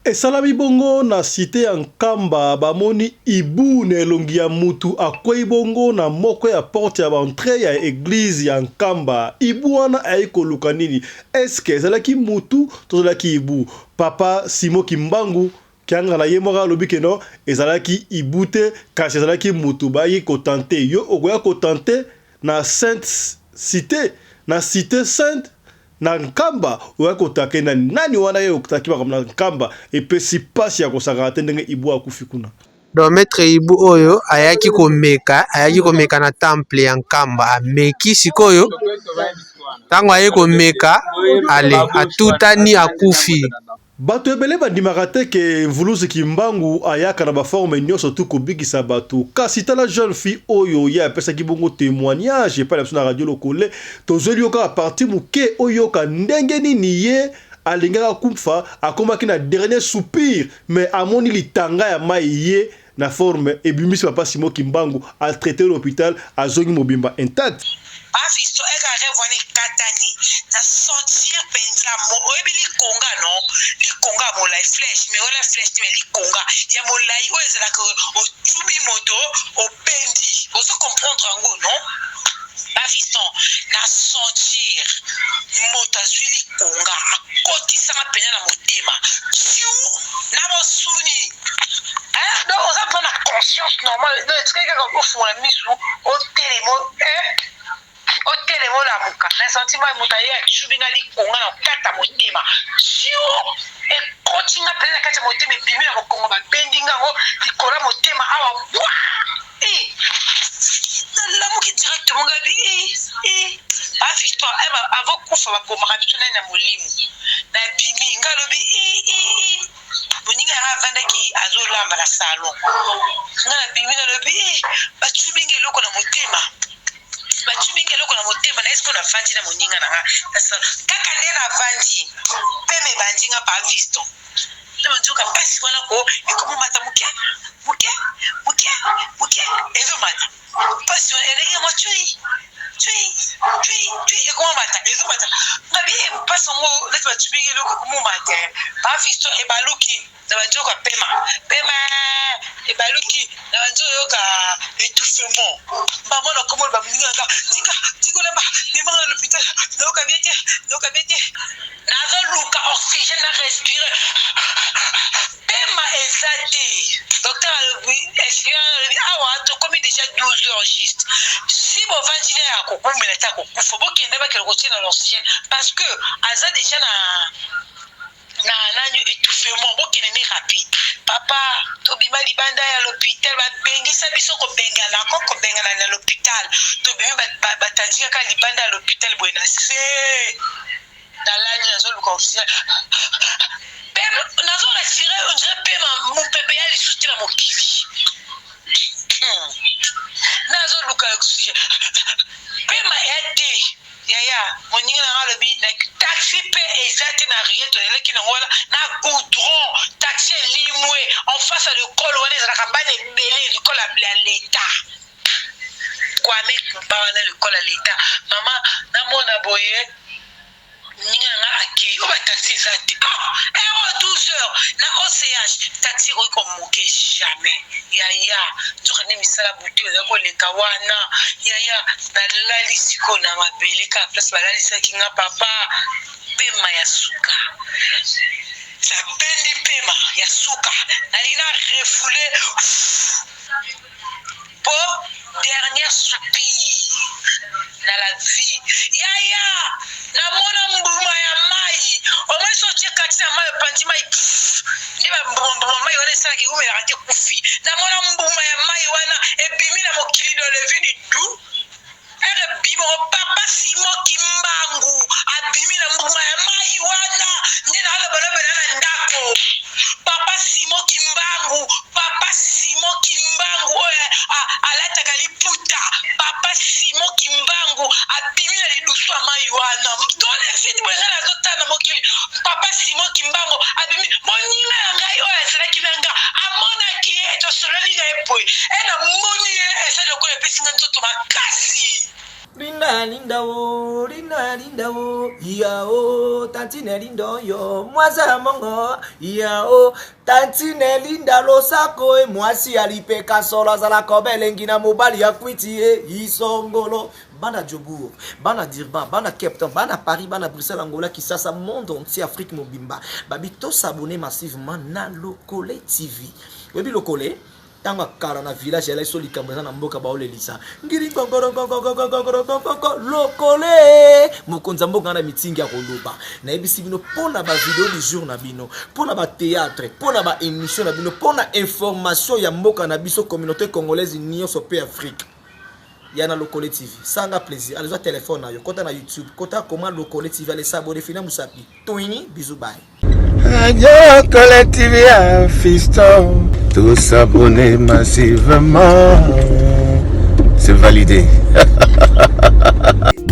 Esalami bongo na cite ya Nkamba, bamoni hibou na elongi ya mutu akweyi bongo na moko ya porte ya ba entree ya eglise ya Nkamba. Hibou wana ayaki koluka nini? Est-ce que ezalaki mutu to ezalaki hibou? Papa Simon Kimbangu Kiangana ye moko alobi que non ezalaki hibou te kasi ezalaki mutu bayaki ko tenter. Yo okoya ko tenter na sainte cite? Na cite sainte? Na Nkamba oyaki kotake nani? Nani wana ye otaki makambo na Nkamba epesi pasi ya kosakana te ndenge Ibu akufi kuna. Donc maitre Ibu oyo ayaki komeka, ayaki komeka na temple ya Nkamba, ameki sikoyo tango aye komeka ale atutani akufi. Bato ebele bandimaka te ke Mvuluzi Kimbangu ayaka na ba forme nionso tout kobikisa bato kasi tala jeune fille oyo ye apesaki bongo temoignage epai na biso na radio lokole tozweli yo kaka partie moke oyoka ndenge nini ye alingaki akufa akomaki na dernier soupir mais amoni litanga ya mayi ye na forme ebimisi papa Simon Kimbangu a traiter l'hopital azongi mobimba intact. Pa fiston eka reve wana ekatani na sentir penza oyebi likonga non likonga ya molayi flèche mais wana flèche te mais likonga ya molayi oyo ezalaka otubi moto obendi ozo comprendre yango non pa fiston na sentir moto azui likonga akotisanga penza na motema tsiuu na mosuni Hein donc oza vraiment na conscience normale donc etikali kaka ofungola misu otelema hein otelema olamuka na sentiment ya moto aye acubi nga likonga na kata motema tio ekoti nga mpenza na kati ya motema ebimi na mokongo babendi nga yango likolo ya motema awa bwa eh nalamuki directement nga bi eh eh afiston eh, avant kufa babomaka biso nani na molimo nabimi nga alobi eh eh eh Moninga na nga avandaki azolamba na salon nga nabimi nalobi eh, bacubi nga eloko na motema bacubi nga eloko na motema na esiko navandi na moninga na nga na salon kaka nde navandi pema ebandi nga pa fiston nde banzoka mpasi wana ko ekomomata moke moke moke moke ezomata mpasi wana eleki yango cui cui cui cui ekomomata ezomata ngabi e mpasi yango neti bacubi nga eloko ekomomata pa fiston ebaluki na banzoka pema pema ebaluki na banzoyoka étouffement bango na komona bamoninga nga tika tikolamba memanga na l'hôpital nayoka bien te nayoka bien te nazoluka oxygène na respire Pema eza te. Docteur alobi explique alobi awa tokomi dejà 12 heures juste. Si bovandi naye akokumela te akokufa. Bokende bakende kotia na l'oxygène parce que aza dejà na na nani étouffement bokende ne rapide. Papa tobima libanda ya l'hôpital babengisa biso kobengana ko kobengana na l'hôpital tobimi batandi kaka libanda ya l'hôpital boye na se nalali nazoluka oxygène nazo respire on dirait pema mopepe ya lisusu te na mokili hmm. nazoluka oxygène pema ya te yaya moninga na nga alobi na taxi mpe eza te na rien toyeleki nango wana na goudron taxi elimwe en face ya lekole wana ezalaka bana ebele lekole ya leta Kwame Nkrumah wana lokola leta mama namona boye moninga na nga akei oyo bataxi eza te ah heure 12 heures na OCH taxi ekoki komoke jamais yaya nzoka nde misala butu eza koleka wana yaya nalali sikoyo na mabele kaka place balalisaki nga papa pema ya suka nabendi pema ya suka nalingi na refoule Po dernière soupir na la vie yaya na mona mbuma ya mayi omoni soki otie kati na mayi opanzi mayi pff nde ba mbuma mbuma mayi wana esalaka ewumelaka te ekufi na mona mbuma ya mayi wana ebimi na mokili dans le vide du Ere bibongo papa Simon kimbangu abimi na mbuma ya mayi wana nde naloba lobela na ndako papa Simon kimbangu papa Simon kimbangu oyo alataka liputa papa Simon kimbangu abimi na lidusu ya mayi wana dans le vide boye ngai nazotala na mokili papa Simon kimbangu abimi moninga na ngai oyo azalaki na nga amonaki ye tosololi na ye boye e namoni ye eza lokola epesi nga nzoto makasi. Linda linda oh, linda linda oh. o ya o tantine Linda oyo mwasi ya mongo ya o tantine Linda losako e mwasi ya lipeka solo azalaka obelengi na mobali ya kwiti e isongolo. Bana Joburg, bana Durban, bana Cape Town, bana Paris, bana Bruxelles, Angola, Kisasa, monde entier, Afrique mobimba babi tosabone massivement na Lokole TV. Oyebi Lokole, ntango akala na village elai so likambo eza na mboka baolelisa ngiri ngongorongongongongongongongoko. Lokole, mokonzi ya mboka na mitingi ya koloba. Nayebisi bino mpo na bavideo du jour na bino, mpo na bathéâtre, mpo na baémission na bino, mpo na information ya mboka na biso, communauté congolaise nyonso mpe Afrique ya na Lokole TV. Sanga plaisir, allez, zwa telefone na yo, kota na YouTube, kota koma Lokole TV, allez s'abonner, fina musapi toini, bisous, bye. Radio Lokole TV ya fiston, tous s'abonner massivement. C'est validé.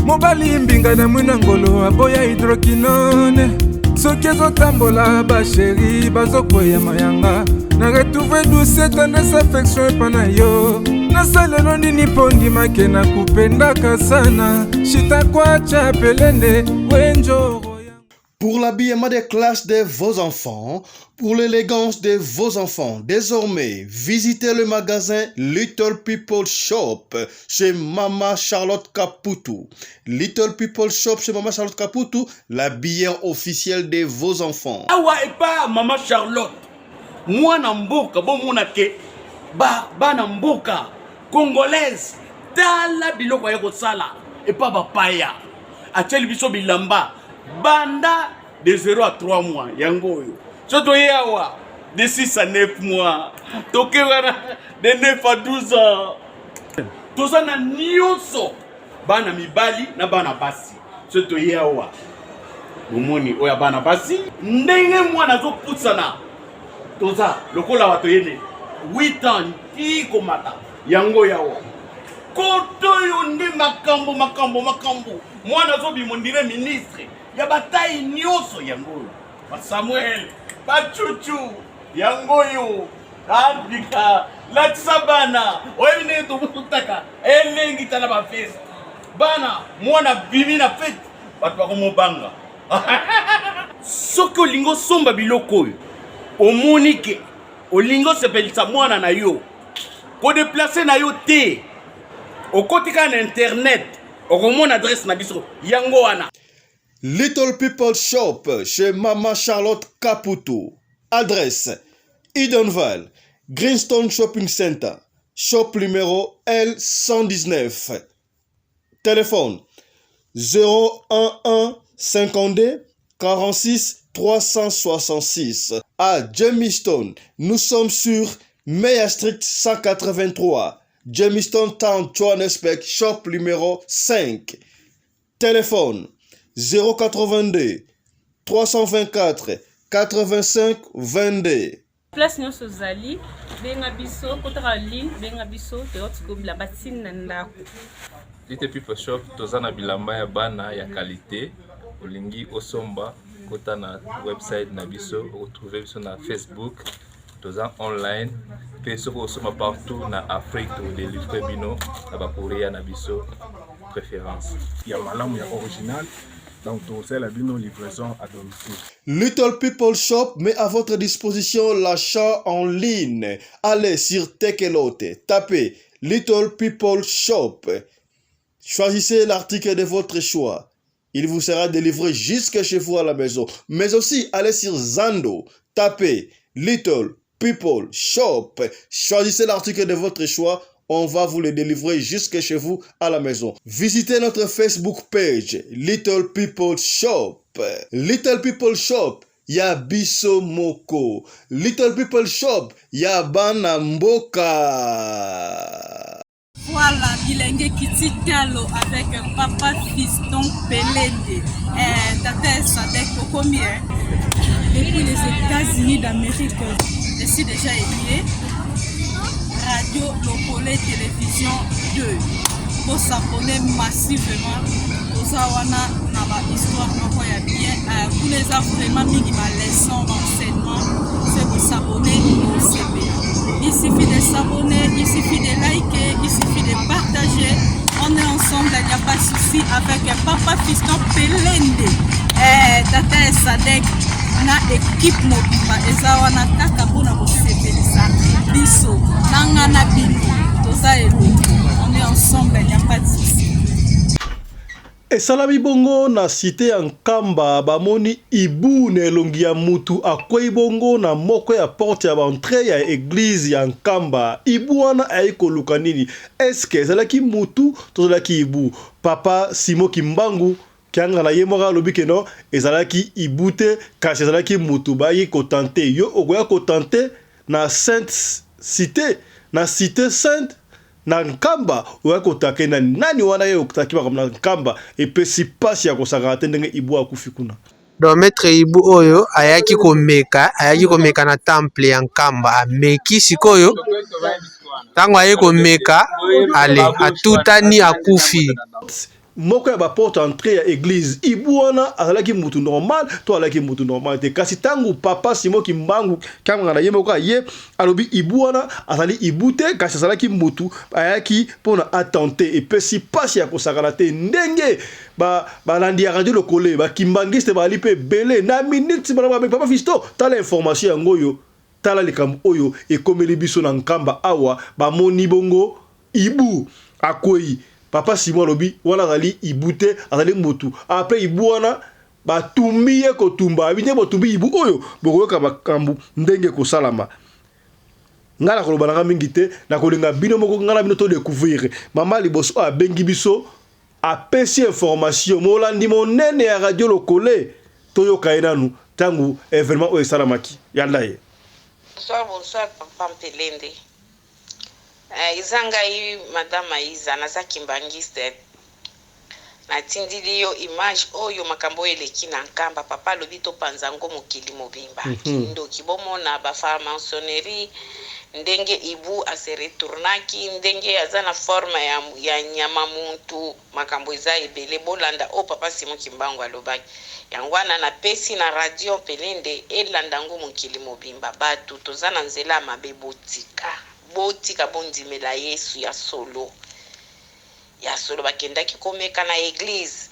Mobali mbinga na mwina ngolo aboya hydroquinone, soki ezotambola bachéri bazokwea mayanga na retrouve douce tendresse affection epa na yo. Nasalelo nini mpo ndimake na kupendaka sana shitakwacha pelende wenjoro. Pour l'habillement des classes de vos enfants, pour l'élégance de vos enfants, désormais, visitez le magasin Little People Shop chez Mama Charlotte Caputu. Little People Shop chez Mama Charlotte Caputu, l'habilleur officiel de vos enfants. Awa epa Mama Charlotte, mwana mboka, bomona ke ba bana mboka congolaise, tala biloko ya kosala epa bapaya. Atieli biso bilamba banda de 0 à 3 mois, yango oyo. So toye awa de 6 à 9 mois, toke wana de 9 à 12 ans. Toza na nyonso, bana mibali na bana basi. So toye awa, bomoni oyo ya bana basi, ndenge mwana azopusana, toza lokola bato yene 8 ans ti komata. Yango yawa koto oyo nde makambo, makambo, makambo. Mwana azobima ondire ministre ya bataille nyonso. Yango oyo basamuel bachuchu, yango oyo Afrika latisa bana. Oyebi ndenge tobutaka elengi, tala bafeste bana, mwana bimi na fete, bato bakomobanga. Soki olingi osomba biloko oyo, omoni ke olingi osepelisa mwana na yo, kodéplacer na yo te, okoti kaka na internet, okomona adresse na biso, yango wana. Little People Shop chez Mama Charlotte Caputo. Adresse: Edenvale, Greenstone Shopping Center, shop numéro L119. Téléphone 011 52 46 366. À Germiston, nous sommes sur Meyer Street 183, Germiston Town, Johannesburg, shop numéro 5. Téléphone 082 324 85 22. Place nyonso ozali, benga biso, kotaka ligne, benga biso, toyoti bilamba ntina na ndako. Little People Shop, toza na bilamba ya bana ya qualité. Olingi osomba, kota na website na biso, okotrouve biso na Facebook, toza online mpe. Soki osomba partout na Afrique, tokodélivre bino na bacourrier na biso préférence. Ya malamu, ya original, donc tokosalela bino livraison à domicile. Little People Shop met à votre disposition l'achat en ligne. Allez sur Takealot, tapez Little People Shop. Choisissez l'article de votre choix. Il vous sera délivré jusque chez vous à la maison. Mais aussi, allez sur Zando, tapez Little People Shop. Choisissez l'article de votre choix. On va vous le délivrer jusque chez vous à la maison. Visitez notre Facebook page, Little People Shop. Little People Shop, ya biso moko. Little People Shop, ya bana mboka. Voilà, bilenge kiti talo avec Papa Fiston Pelende. Tata Sadek Okomi, hein? Depuis les États-Unis d'Amérique, je suis déjà aimé. Radio Lokole Télévision 2. Pour s'abonner massivement. Toza wana na ba histoire moko ya bien. Kuna eza vraiment mingi ba leçon, ba enseignement. C'est pour s'abonner au CP. Il suffit de s'abonner, il suffit de liker, il suffit de partager. On est ensemble, il n'y a pas de souci avec Papa. Fiston Pelende eh, tata ya Sadek na ekipe mobimba eza wana kaka mpona kosepelisa biso na nga na bino toza elongo on est ensemble il n'y a pas de souci. Esalami bongo na cite ya Nkamba, bamoni hibou na elongi ya mutu akweyi bongo na moko ya porte ya ba entree ya eglise ya Nkamba. Hibou wana ayaki koluka nini? Est ce que ezalaki mutu to ezalaki hibou? Papa Simon Kimbangu Kiangana ye moko alobi que non ezalaki hibou te kasi ezalaki mutu bayaki ko tenter. Yo okoya ko tenter na sainte cite? Na cite sainte? Na Nkamba oya kotake nani? Nani wana ye otaki makambo na Nkamba epesi pasi ya kosakana te ndenge Ibu akufi kuna. Donc maitre Ibu oyo ayaki komeka, ayaki komeka na temple ya Nkamba, ameki sikoyo tango aye komeka ale atutani akufi. Moko ya ba porte entree ya eglise Ibu wana azalaki mutu normal to azalaki mutu normal te kasi tangu papa Simon Kimbangu Kiangana ye moko aye alobi Ibu wana azali Ibu te kasi azalaki mutu ayaki pona a tenter epesi pasi ya kosakana te ndenge ba balandi ya radio lokole ba kimbanguiste bazali pe ebele na minute baloba papa Fiston tala information yango oyo tala likambo oyo ekomeli biso na Nkamba awa bamoni bongo Hibou akweyi papa Simon alobi wana azali hibou te azali mutu après hibou wana batumbi ye kotumba abi nde botumbi hibou oyo bokoyoka makambu ndenge ekosalama ngai nakoloba na ngai mingi te nakolinga bino moko ngai na bino to decouvrir mama liboso oyo abengi biso apesi information molandi monene ya radio lokole toyoka ye nanu ntango evenement oyo esalamaki yanda ye. Bonsoir bonsoir papa Mpelende. Eh, eza ngai madame Mayiza, naza kimbanguiste. Natindili yo image oyo makambo oyo eleki na Nkamba, papa alobi topanza yango mokili mobimba. Kindoki bomona ba franc-maçonnerie ndenge Ibu a se retournaki, ndenge aza na forme ya, ya nyama muntu, makambo eza ebele. Bolanda oyo papa Simon Kimbangu alobaki. Yango wana napesi na radio Pelende elanda yango mokili mobimba. Batu toza na nzela ya mabe botika. Botika bondimela Yesu ya solo. Ya solo bakendaki komeka na eglise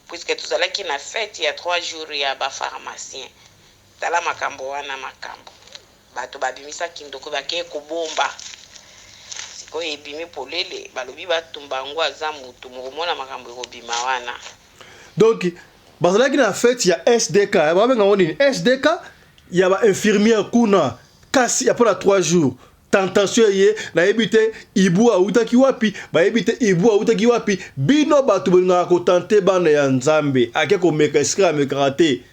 puisque tozalaki na fete ya 3 jours ya ba pharmaciens. Tala makambo wana makambo. Bato babimisa kindoki bakei kobomba. Sikoyo ebimi polele balobi batumba yango aza mutu mokomona makambo ekobima wana. Donc bazalaki na fete ya SDK, babenga yango nini? SDK ya ba infirmière kuna kasi ya pona 3 jours. Tentation eye, nayebi te Ibu awutaki wapi, bayebi te Ibu awutaki wapi. Bino bato bolingaka kotante bana ya Nzambe, ake komeka esika amekaka te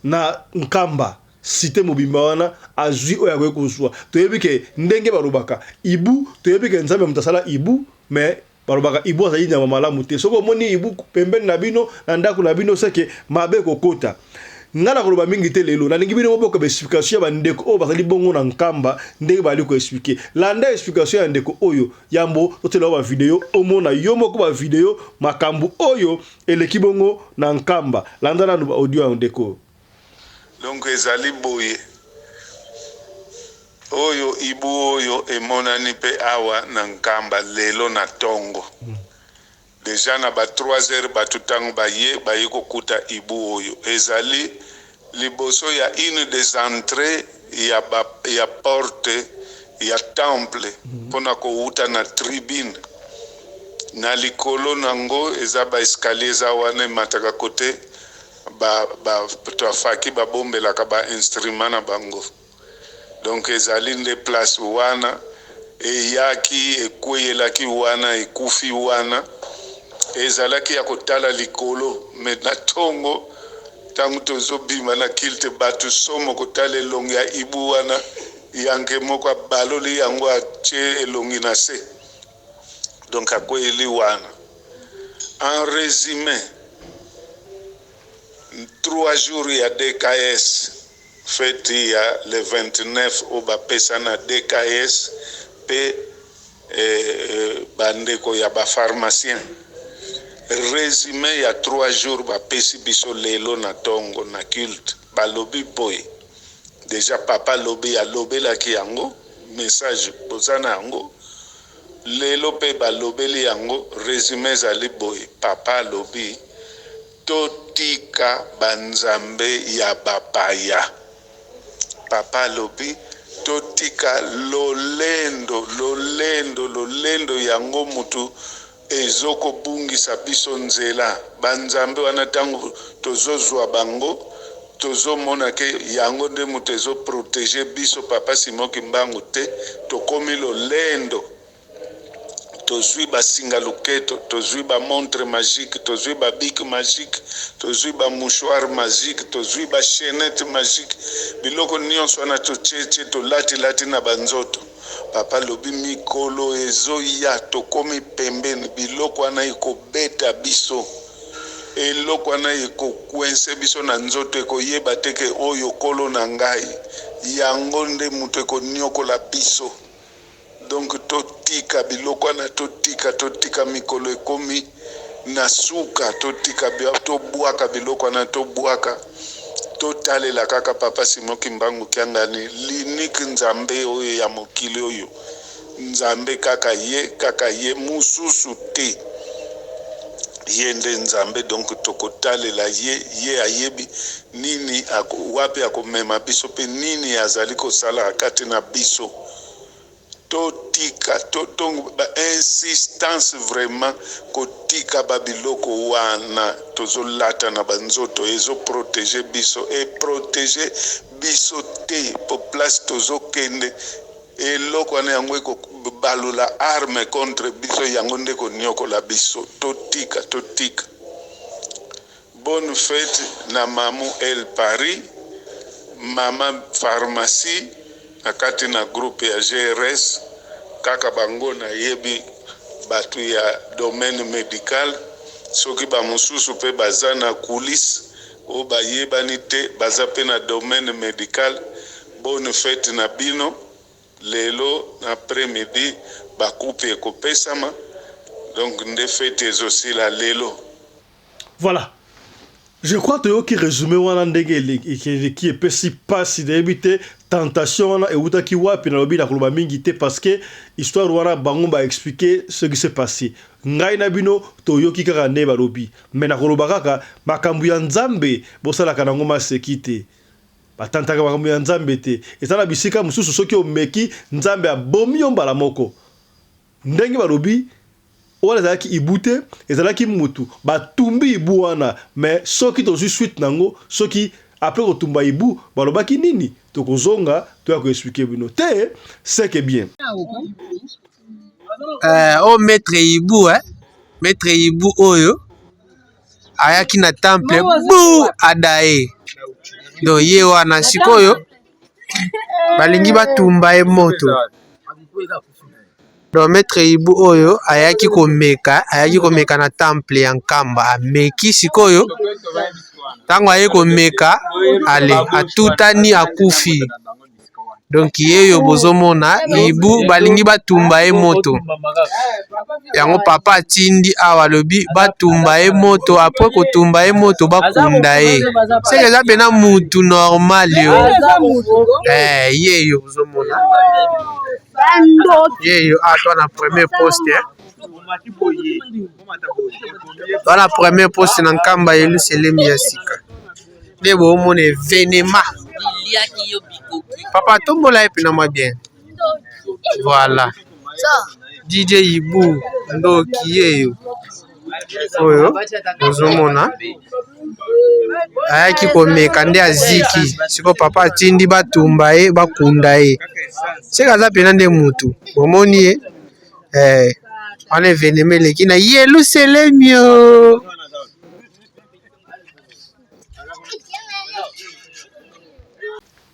na Nkamba cite mobimba wana azwi oyo akoki kozwa. Toyebi ke ndenge balobaka Ibu, toyebi ke Nzambe moto asala Ibu, mais Balobaka hibou azali nyama malamu te. Soki omoni hibou pembeni na bino, na ndako na bino, seke mabe ekokota. Ngai nakoloba mingi te lelo. Nalingi bino boboka ba explication ya ba ndeko oyo bazali bongo na Nkamba ndenge bazali ko expliquer. Landa explication ya ndeko oyo yambo totiela yo ba video omona yo moko ba video makambo oyo eleki bongo na Nkamba. Landa nanu ba audio ya ndeko oyo. Donc ezali boye. Oyo hibou oyo emonani pe awa na Nkamba lelo na tongo. Dejà na ba trois heures batu tango baye, baye kokuta hibou oyo. Ezali liboso ya une des entrees ya ba ya porte ya temple pona kowuta na tribune. Na likolo nango eza ba escaliers eza wana emataka cote ba bato ya faki babombelaka ba instruments na bango. Donc ezali nde place wana eyaki ekweyelaki wana ekufi wana ezalaki ya kotala likolo mais na tongo tango tozobima na culte batu somo kotala elongi ya hibou wana yanke moko abaloli yango atie elongi na se donc akweyeli wana en resume 3 jours ya DKS Feti ya le 29 oyo bapesa na DKS pe ba ndeko ya ba pharmaciens. Resume ya 3 jours bapesi biso lelo na tongo na culte balobi boye, dejà papa lobi alobelaki yango message boza na yango, lelo pe balobeli yango resume ezali boye, papa alobi. Totika ba nzambe ya ba paya. Papa alobi totika lolendo, lolendo, lolendo yango mutu ezo kobungisa biso nzela. Ba nzambe wana tango tozo zua bango tozo mona ke yango nde mutu ezo proteger biso papa Simon kimbangu te tokomi lolendo. Tozui ba singa loketo, tozui ba montre magique, tozui ba bic magique, tozui ba mouchoir magique, tozui ba chainette magique, biloko nionso wana totie tie tolati lati na ba nzoto. Papa alobi mikolo ezoya tokomi pembeni biloko wana ekobeta biso, eloko wana eko coince biso na nzoto ekoyeba te ke oyo kolo na ngai, yango nde mutu ekoniokola biso. Donc totika biloko wana totika totika mikolo ekomi na suka totika tobwaka biloko wana tobwaka totalela kaka papa Simon Kimbangu Kiangani l'unique nzambe oyo ya mokili oyo nzambe kaka ye kaka ye mususu te ye nde nzambe donc tokotalela ye ye ayebi nini wapi akomema biso pe nini azali kosala kati na biso Totika to donc ba insistance vraiment kotika ba biloko wana tozo lata na ba nzoto ezo proteger biso e proteger biso te po place tozo kende eloko wana yango eko balula arme contre biso yango nde eko niokola biso totika totika. Bonne fete na mamu el paris maman pharmacie na kati na groupe ya GRS kaka bango nayebi batu ya domaine medical soki ba mususu pe baza na coulisse oyo bayebani te baza pe na domaine medical bonne fete na bino lelo na après midi ba coupe ekopesama donc nde fete ezosila lelo. Voilà. Je crois toyoki resume wana ndenge eleki epesi pasi nayebi te tentation wana ewutaki wapi nalobi nakoloba mingi te parce que histoire wana bango ba expliquer ce qui s'est passé ngai na bino toyoki kaka nde balobi mais nakoloba kaka makambo ya Nzambe bosalaka nango maseki te batantaka makambo ya Nzambe te eza na bisika mosusu soki omeki Nzambe abomi yo mbala moko Ndenge balobi wana ezalaki hibou te ezalaki mutu batumbi hibou wana mais soki tozui suite nango soki après kotumba hibou balobaki nini tokozonga toya ko expliquer bino te ce que bien. Eh, oh maître hibou eh? Maître hibou oyo ayaki na temple bu adaye donc ye wana sikoyo balingi batumba ye moto Donc maitre Hibou oyo ayaki komeka, ayaki komeka na temple ya Nkamba, ameki sikoyo tango aye komeka ale atutani akufi. Donc yeyo bozomona Hibou balingi batumba ye moto, yango papa atindi awa alobi batumba ye moto, apres kotumba ye moto bakunda ye, seke eza pena mutu normal yo eh, yeyo bozomona yeyo awa toa na premier poste eh. Toa na premier poste na Nkamba Yelusalemi ya sika nde boomona evenema papa tombola ye mpena mwa bien voilà DJ Ibu ndoki yeyo oyo ozomona ayaki komeka nde aziki sikoyo papa atindi batumba ye bakunda ye seke aza mpena nde mutu bomoni ye eh, wana evenema eleki na yeluselemio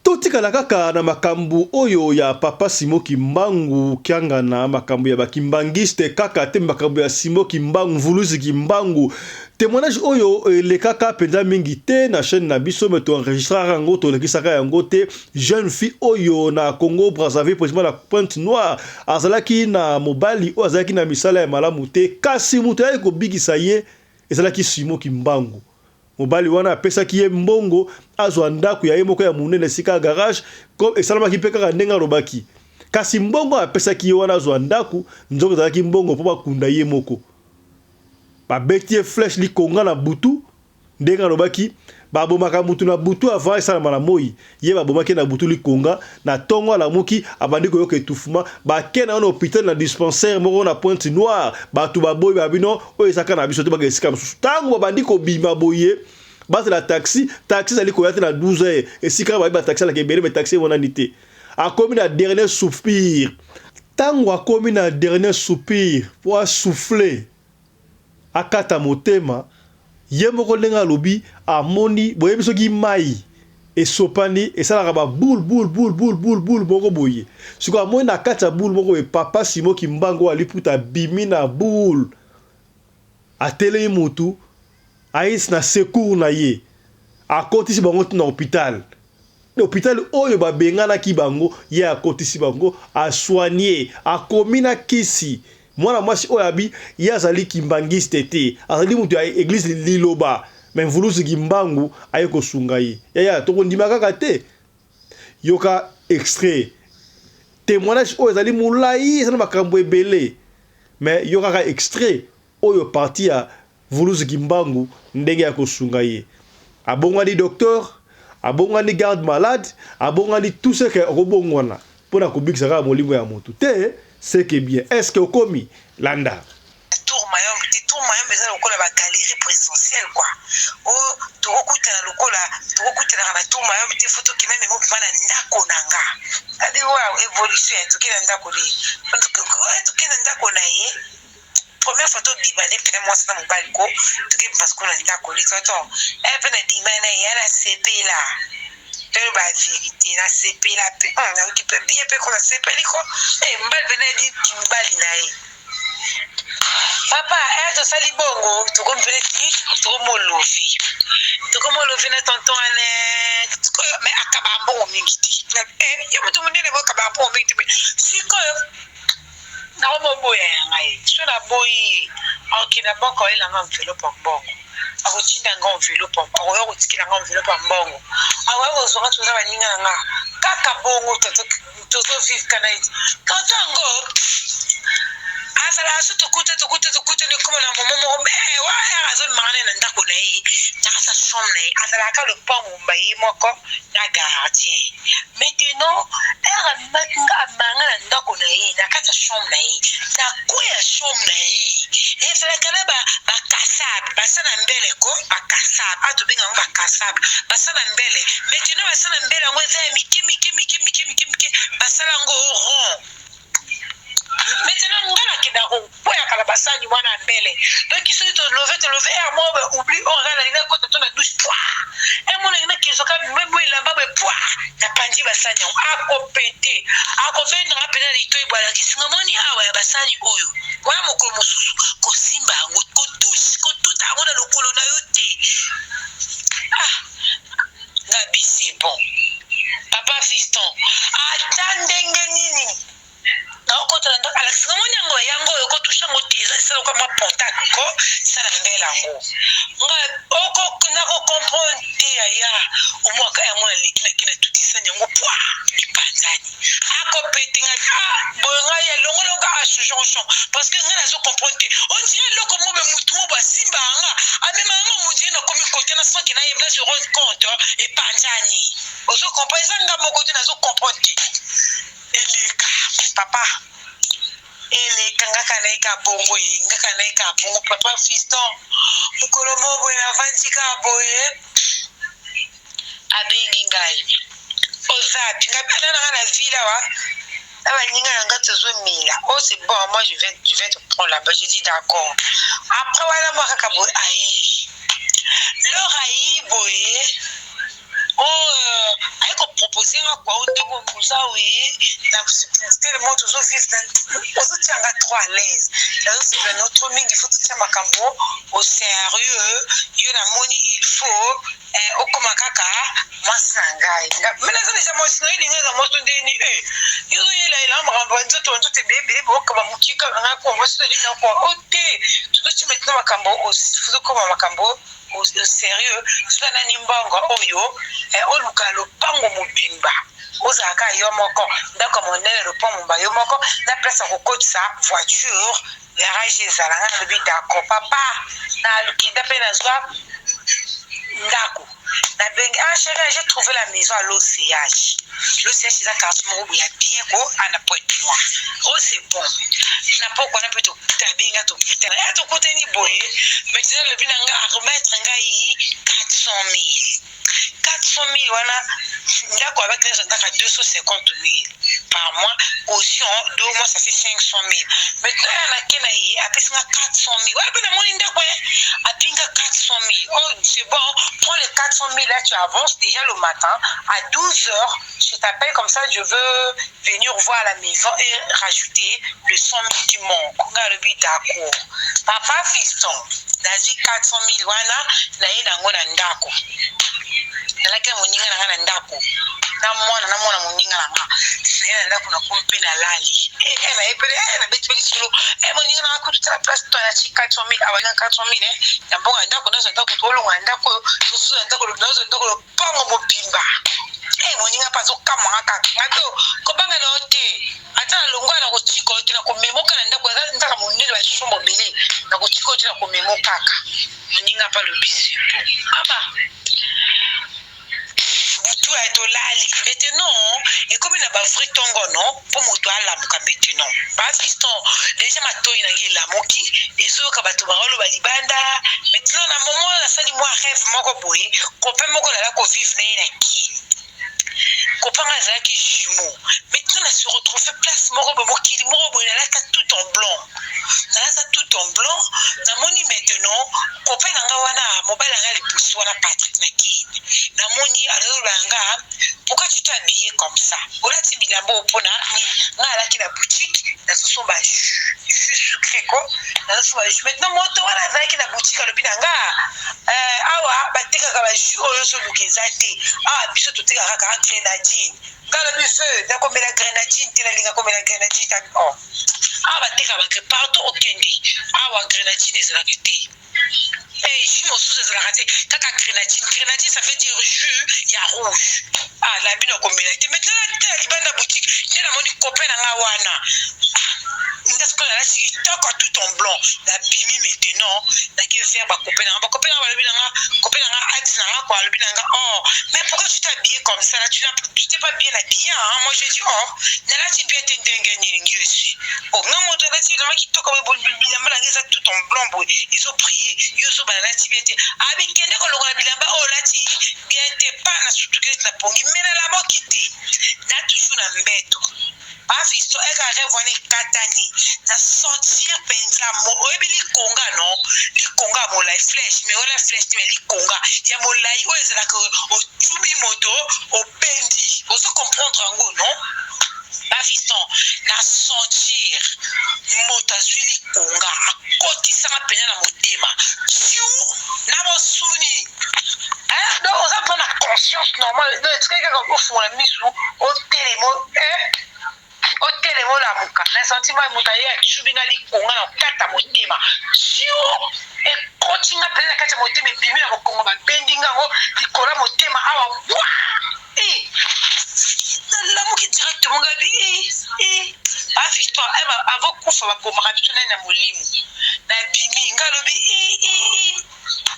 Totikala kaka na makambu oyo ya papa Simon Kimbangu Kiangana, makambu ya ba kimbanguiste kaka te, makambu ya Simon Kimbangu, Mvuluzi Kimbangu. Temoignage oyo elekaka penza mingi te na chaîne na biso, mais to enregistraka yango, tolekisaka yango te. Jeune fille oyo na Congo Brazzaville, précisément na Pointe Noire, azalaki na mobali oyo azalaki na misala ya malamu te, kasi moto ayaki kobikisa ye ezalaki Simon Kimbangu. Mobali wana apesaki ye mbongo azwa ndako ya ye moko ya monene esika ya garage, esalamaki mpe kaka ndenge alobaki. Kasi mbongo apesaki ye wana azwa ndako, nzoka ezalaki mbongo mpo bakunda ye moko. Babeti ye flèche likonga na butu. Ndenge alobaki, babomaka mutu na butu avant esalama na moyi. Ye babomaki ye na butu likonga, na tongo alamuki abandi koyoka etouffement, bake na ye na hopital na dispensaire moko na Pointe Noire, batu baboyi balobi non oyo eza cas na biso te bake esika mosusu. Tango babandi kobima boye bazela taxi, taxi ezali koya te na 12 heures, esika bayebi ba taxi ezalaka ebele mais taxi emonani te. Akomi na dernier soupir. Tango akomi na dernier soupir po a souffler, akata motema, ye moko ndenge alobi amoni, boyebi soki mayi esopani esalaka ba boule boule boule boule boule boule moko boye, sikoyo amoni na kati ya boule moko boye papa Simon Kimbangu oyo aliputa abimi na boule, atelemi mutu ayes na secours na ye, akotisi bango ti na hopital. Hopital oyo ba benganaki bango ye akotisi bango a soigner akomi na kisi mwana mwasi oyo abi ye azali kimbanguiste te azali mutu ya eglise liloba mais mvuluzi kimbangu aye kosunga ye yaya tokondima kaka te yoka extrait temoignage oyo ezali molayi eza na makambo ebele mais yoka kaka extrait oyo partie ya Vuluzi Kimbangu ndenge ya kosunga ye. Abongwani docteur, abongwani garde malade, abongwani tout ce que okobongwana mpo na kobikisa kaka molimo ya motu te, ce que bien. Est ce que okomi? Landa. Tour Mayombe te, Tour Mayombe eza lokola ba galerie presidentielle quoi. Oh tokokutana lokola tokokutanaka na Tour Mayombe te, faut tokenda memo mpema na ndako na nga. Adi wa evolution ya tokenda ndako nini? Tokenda ndako na ye. Première fois tobima nde pena mwasi na mobali ko toke bima sikoyo na ndako li tonton eh pe na bima na ye nasepela toloba verite nasepela pe nayoki pe bien pe ko nasepeli ko eh mobali pena yebi mobali na ye papa eh tosali bongo tokomi pene ti tokomolovi tokomolovi na tonton wana sikoyo me akaba mbongo mingi te eh ye moto monene boyokaba mbongo mingi te me sikoyo Nakomoboya ya ngai soki naboyi ye akokende na banque akoyela ngai enveloppe ya mbongo akotinda ngai enveloppe akoya kotikela ngai enveloppe ya mbongo akoya kozwa ngai toza baninga na ngai kaka bongo tozo vivre kana tonton yango azalaka so tokuta tokuta tokuta ekoma na momo moko wana azobimaka naye na ndako na ye na kati ya chambre na ye azalaka lopango mobimba ye moko na gardien maintenant heure abimaki nga abimaka nga na ndako na ye na kati ya chambre na ye na coin ya chambre na ye ezalaka na ba bakasable basa na mbele ko bakasable awa tobenga yango bakasable basa na mbele maintenant basa na mbele yango eza ya mike mike mike mike mike mike basala yango rond maintenant nga nakendaka kokweyaka na basani wana ya mbele donc soki tolove tolove heure moko boye oubli oyo nga nalingi nakota to na douche pwa heure moko nalingi nakezoka meme elamba boye pwa napanzi basani yango akopete akobenda nga mpenza litoi boye alakisi nga moni awa ya basani oyo wana mokolo mosusu kosimba yango kotouche kotuta yango na lokolo na yo te ah Gaby c'est bon papa fiston ata ndenge nini nakokota na ndako alakisi nga moni yango yango oyo okotouche yango te eza eza lokola mwa pentacle ko sala mbele yango nga oko nako comprendre te yaya omwaka yango naleki nake natutisani yango pwa epanzani akopete nga ah boye ngai ya longola nga ah jonction parce que ngai nazo comprendre te on dirait eloko moko boye mutu moko boye asimbaka nga amemaka nga on dirait nakomi kote na sans que nayeba na se rendre compte epanzani ozo comprendre eza nga moko te nazo comprendre te eleka papa eleka nga kaka nayeka bongo ye nga kaka nayeka bongo papa fiston mokolo moko boye navandi kaka boye Abengi ngai, Oza wapi? Ngai pe naza na nga na ville awa na baninga na nga tozo mela. Oh c'est bon, moi je viens, je viens te prendre là-bas. J'ai dit d'accord. Après wana mwa kaka boye ayi. Lors ayi boye, oh euh, ayi ko proposer nga quoi, oh ndenge oza oye, na tellement tozo vivre ozo tia nga trop à l'aise. Nazo sepela no trop mingi, faut totia makambo au sérieux. Yo namoni il faut Eh okoma kaka mwasi na ngai me naza deja mwasi na yo elingi aza mwasi to ndenge nini eh yo ozoyela yela makambo ya nzoto nzoto ebele ebele bokaba mokie kaka ngai koma mwasi to elingi na koma o te tozotia maintenant makambo tozokoma makambo au sérieux zwa nani mbongo oyo eh, oluka lopango mobimba ozala kaka yo moko ndako ya monene lopango mobimba yo moko na place ya kokotisa voiture garage ezala ngai nalobi d'accord papa nalukenda mpe nazwa. ndako nabengi ah chérie, j'ai trouvé la maison à l'OCH. L'OCH eza quartier moko boye ya bien ko ana Pointe Noire. Oh, c'est bon. Na poko wana mpe tokuta, abenga tokutana, eh tokutani boye. Maintenant alobi na nga aremettre ngai 400 000. 400 000 wana, ndako abaki nyonso ndako ya 250 000 par mois, caution 2 mois, ça fait 500 000. Maintenant ya nake na ye, apesi nga 400 000 wana mpe namoni ndako apinga 400 000. Oh, c'est bon, prends les 400 000 là, tu avances déjà. Le matin à 12 heures, je t'appelle, comme ça je veux venir voir la maison et rajouter le 100 000 qui manque. Nga alobi d'accord. Papa fiston, nazwi 400 000 wana, naye nango na ndako. Nalaki na moninga na nga na ndako na mwana na mwana moninga na nga. Naye na ndako, nakomi mpe nalali, naye mpe nabeti mpe lisolo. Moninga na nga kutu, tala place to nati 400 000 abalinga 400 000 ya mbongo ya ndako. Nazwa ndako, tolonga ya ndako oyo, tosuza ndako, nazwa ndako lopango mobimba. Moninga mpe azokamwanga kaka. Nga to kobanga na yo te, ata na longwa na kotika yo te, na komemoka na ndako eza ndaka monene, bachambre ebele, na kotika yo te, na komemo kaka. Moninga mpe alobi sepo aba butu ya tolali. Maintenant ekomi na bavrai ntongo no mpo moto alamuka. Maintenant bafiston, déjà matoi na ngai elamuki, ezoyoka bato baoloba libanda. Maintenant na moment nasali mwa rêve moko boye, copain moko nala kovivre na ye na Kini, copain nga azalaki jumeau. Maintenant na se retrouve place moko boye, mokili moko boye, nalata tout en blanc, nalata tout en blanc. Namoni maintenant copain na nga wana, mobali na nga liboso wana, Patrick na Kini. Namoni azoloba nga: "Pourquoi tu t'es habillé comme ça? Olati bilamba oyo mpona nini?" Nga alaki na boutique, nazosomba jus, jus sucré ko, nazosomba jus. Maintenant moto wana azalaki na boutique alobi na nga: "Awa batekaka bajus oyo ozoluka eza te. Awa biso totekaka kaka grenadine." Nga alobi: "Fe nakomela grenadine te, nalinga komela grenadine te." Oh, awa batekaka bagre partout, okende awa grenadine ezalaka te. Hey, jus mosusu ezalaka te, kaka grenadine. Grenadine, ça veut dire jus ya rouge. Ah, na bino komela te. Maintenant natela libanda boutique nde namoni copain na nga wana. Nga sikoyo nalati kitoko, tout en blanc, nabimi. Maintenant nake faire bacopain na nga, bacopain na nga balobi na nga, copain na nga ati na nga ko alobi na nga: "Oh, mais pourquoi tu t'es habillé comme ça là? Tu t'es pas bien habillé, hein?" Moi j'ai dit: "Oh, nalati bien te ndenge nini? Ngi esi, oh, nga moto alati bilamba kitoko, bilamba na nga eza tout en blanc boye, ezobrille. Yo ozoba nalati bien te." Abi kende kolongola bilamba oyo olati bien te. Pa na sutuki neti na pongi, me nalamoki te, na toujours na mbeto. Bafisto eka rêve wana ekatani, na sentir mpenza oyebi likonga no, likonga ya molai, flèche, mais wana flèche te, mais likonga ya molai oyo ezalaka otubi moto, obendi. Ozo comprendre yango non, bafiston? Na sentir moto azwi likonga, akotisanga mpenza na motema tiu na mosuni. Donc oza mpo na conscience normale, etikali kaka ofungola misu, otelema, otelema, olamuka. Na sentiment moto aye acubi nga likonga na kata motema, tio ekoti nga mpenza na kati ya motema, ebimi na mokongo, babendi ngango likolo ya motema awa bwa. Nalamuki directement. Ngabi bafiston, avant kufa babomaka biso nani na molimo. Nabimi, nga alobi: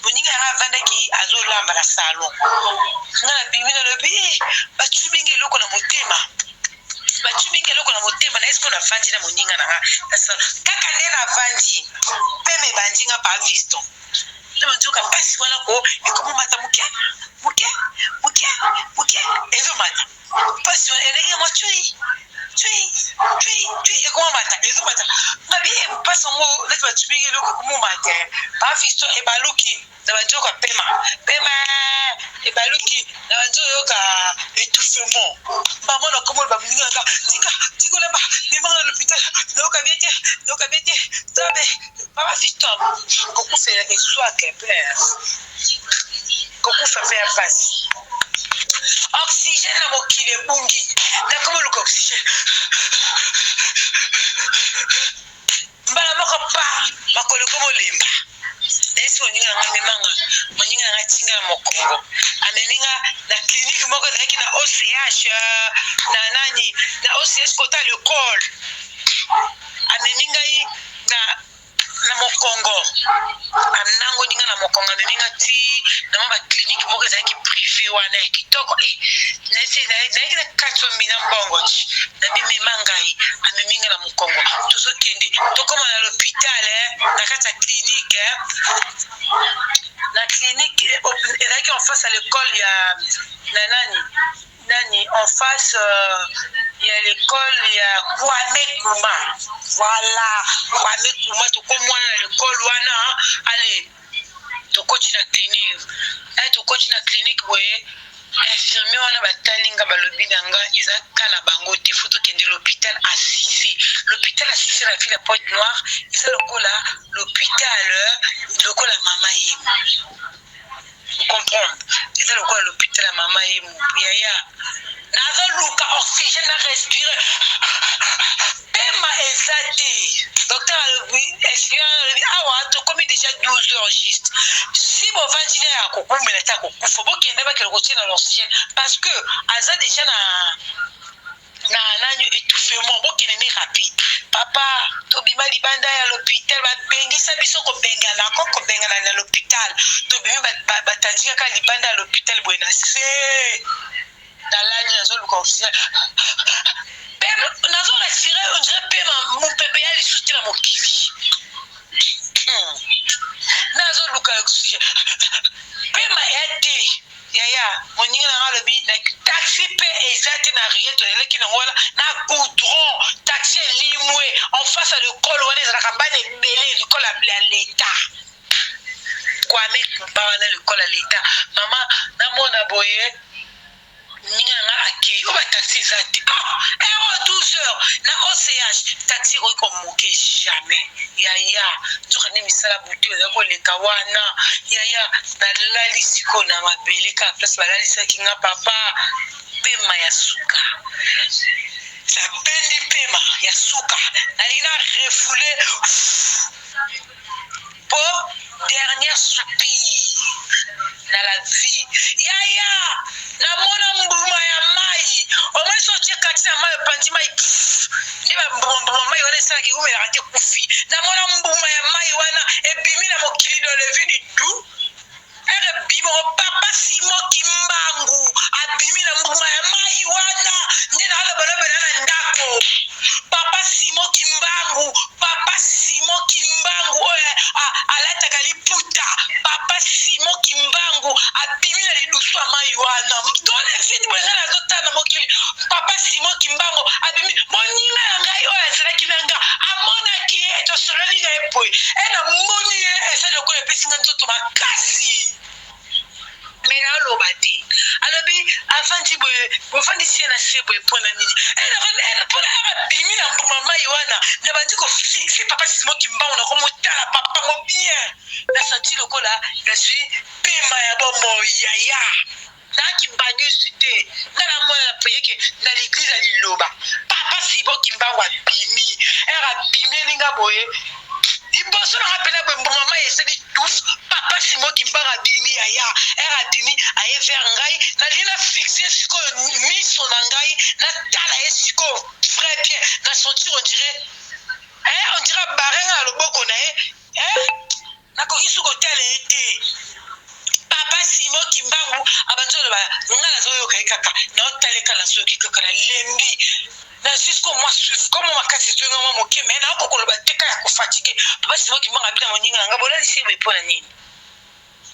"Moninga yanga avandaki azolamba na salon." Nga nabimi, nalobi: "Bacubi nga eloko na motema, bacubi nga eloko na motema." Na esiko navandi na moninga na nga na salon, kaka nde navandi, peme ebandi nga. Pa fiston, nzoka mpasi wana ko ekomomata moke moke moke moke, ezomata. Mpasi wana eleki mwa cui cui cui cui, ekomomata, ezomata. Ngabi mpasi yango neti bacubiki eloko, ekomomata. Bafiston, ebaluki na banzoka pema pema, ebaluki na banzoyoka étouffement. Bamona komona bamoninga nga: "Tika, tika olamba, memanga na l'hôpital, nayoka bien te, nayoka bien te." Tabe papa fiston, kokufela eswaka mpe kokufa mpe ya pasi. Oxygène na mokili ebungi, nakomoluka oxygène. Mbala moko pa makolo ekomolemba. Nayesi moninga na nga: "Memanga." Moninga na nga tinga na mokongo, amemi nga na clinique moko ezalaki na OCH, na nani, na OCH kota l'école. Amemi ngai na mokongo, anangoni nga na mokongo, amemi nga ti. Na mwa baclinique moko ezalaki privé wana ya kitoko e nayaki na kati omina mbongo ti nabi mema ngai, amemi ngai na mokongo, tozokende tokóma na l'hôpital eh, na kati ya clinique eh. Na clinique eh, ezalaki en face ya l'école ya na nani nani, en face ya l'école ya Kwame Kuma. Voilà, Kwame Kuma. Tokomi wana na l'école wana, ale tokoti na clinique, tokoti na clinique boye, infirmier wana batali nga, balobi na nga eza ka na bango te, faut tokende l'hôpital Assisi. L'hôpital Assisi na ville ya Pointe Noire eza lokola l'hôpital, lokola Mama Yemo, comprendre, eza lokola l'hôpital ya Mama Yemo. Yaya, nazoluka oxygène na respire, pema eza te. Docteur alobi, infirmier alobi: awa tokomi déjà 12 heures juste, si bovandi na ya kokumbela te, akokufa. Bokende, bakende kotia na l'oxygène parce que aza déjà na nani, étouffement, bokende ni rapide. Papa, tobima libanda ya l'hôpital, babengisa biso kobengana ko kobengana na l'hôpital. Tobimi, batandi kaka libanda ya l'hôpital boye, na se nalali, nazoluka oxygène, nazo respire, on dirait pema mopepe ya lisusu te na mokili. Nazoluka oxygène, pema ya te. Yaya, moninga nanga alobi na taxi mpe eza te na rien, toyeleki nango wana na goudron, taxi elimwe. En face ya lekole wana ezalaka bana ebele, lekole ya leta Kwame Kumba wana, lekole ya leta. Mama, namona boye moninga nanga akei oyo bataxi eza te. Ah, heure 12 heures na OCH, taxi ekoki komoke jamais. Yaya, nzoka nde misala butu eza koleka wana. Yaya, nalali sikoyo na mabele kaka place balalisaki nga. Papa, pema ya suka, nabendi pema ya suka, nalingi na refoule po dernière soupir na la vie. Yaya, namona mbuma ya mai. Omoni so otie kati na mai, opanzi mai, nde bambuma mai wana esalaka, ewumelaka te, kufi. Namona mbuma ya mai wana ebimi na mokili dans le vide du ere bimoko. Papa Simon Kimbangu abimi na mbuma ya mai wana nde nalobalobela na ndako. Papa Simon Kimbangu, Papa Simon Kimbangu oyo alataka liputa, Papa Simon Kimbangu abimi na lidusu ya mai wana dans le vide boye. Ngai nazotala na mokili, Papa Simon Kimbangu abimi. Moninga na ngai oyo azalaki na nga amonaki ye, tosololi na ye boye, e namoni ye, eza lokola epesi nga nzoto makasi, me naloba te. Alobi avandi boye, bofandisi ye na se boye mpona nini? Mpona abimi na mbuma mai wana, nabandi kofixe Papa Simon Kimbangu, nakomotala papango bien, nasanti lokola nazwi pema ya bomoi. Yaya, nayaki mbangisi te, nga namona na prieke na l'église ya liloba. Papa Simon Kimbangu abimi, ere abimeli nga boye liboso nanga mpena boye, mbuma mai esali tous, Papa Simon Kimbangu abimi. Yaya, ere abimi, aye vers ngai, nalingi na fixe sikoyo miso na ngai, natala ye sikoyo très bien, na sentir on dirait bare nga na loboko na ye, nakoki su kotala ye te. Papa Simon Kimbangu abandi oloba, nga nazoyoka ye kaka, naotaleka, nazoyoki kaka, nalembi na jusqu'au mwa souffle komo makasi ezoyinga mwa moke, me naoko koloba te ka ya kofatigue. Papa Simon Kimbangu abina moninga na nga: bolalisi ye boye mpo na nini?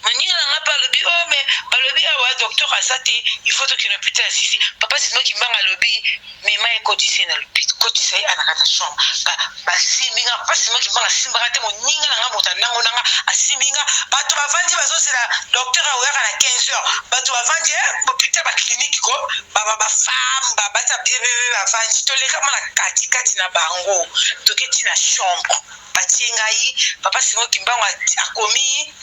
Moninga na nga mpe alobi: o me balobi awa docteur aza te, il faut tokende hôpital Asisi. Papa Simon Kimbangu alobi: mema, ekotisa ye na lopito, kotisa ye ana kati ya chambre. Basimbi nga, Papa Simon Kimbangu asimbaka te, moninga na nga, moto andango na nga asimbi nga. Bato bavandi, bazozela docteur aoyaka na 15 heures. Bato bavandi hôpital, baclinique ko, bafemme babata bebe bavandi, tolekama na katikati na bango, toketi na chambre, batie ngai. Papa Simon Kimbangu akomi,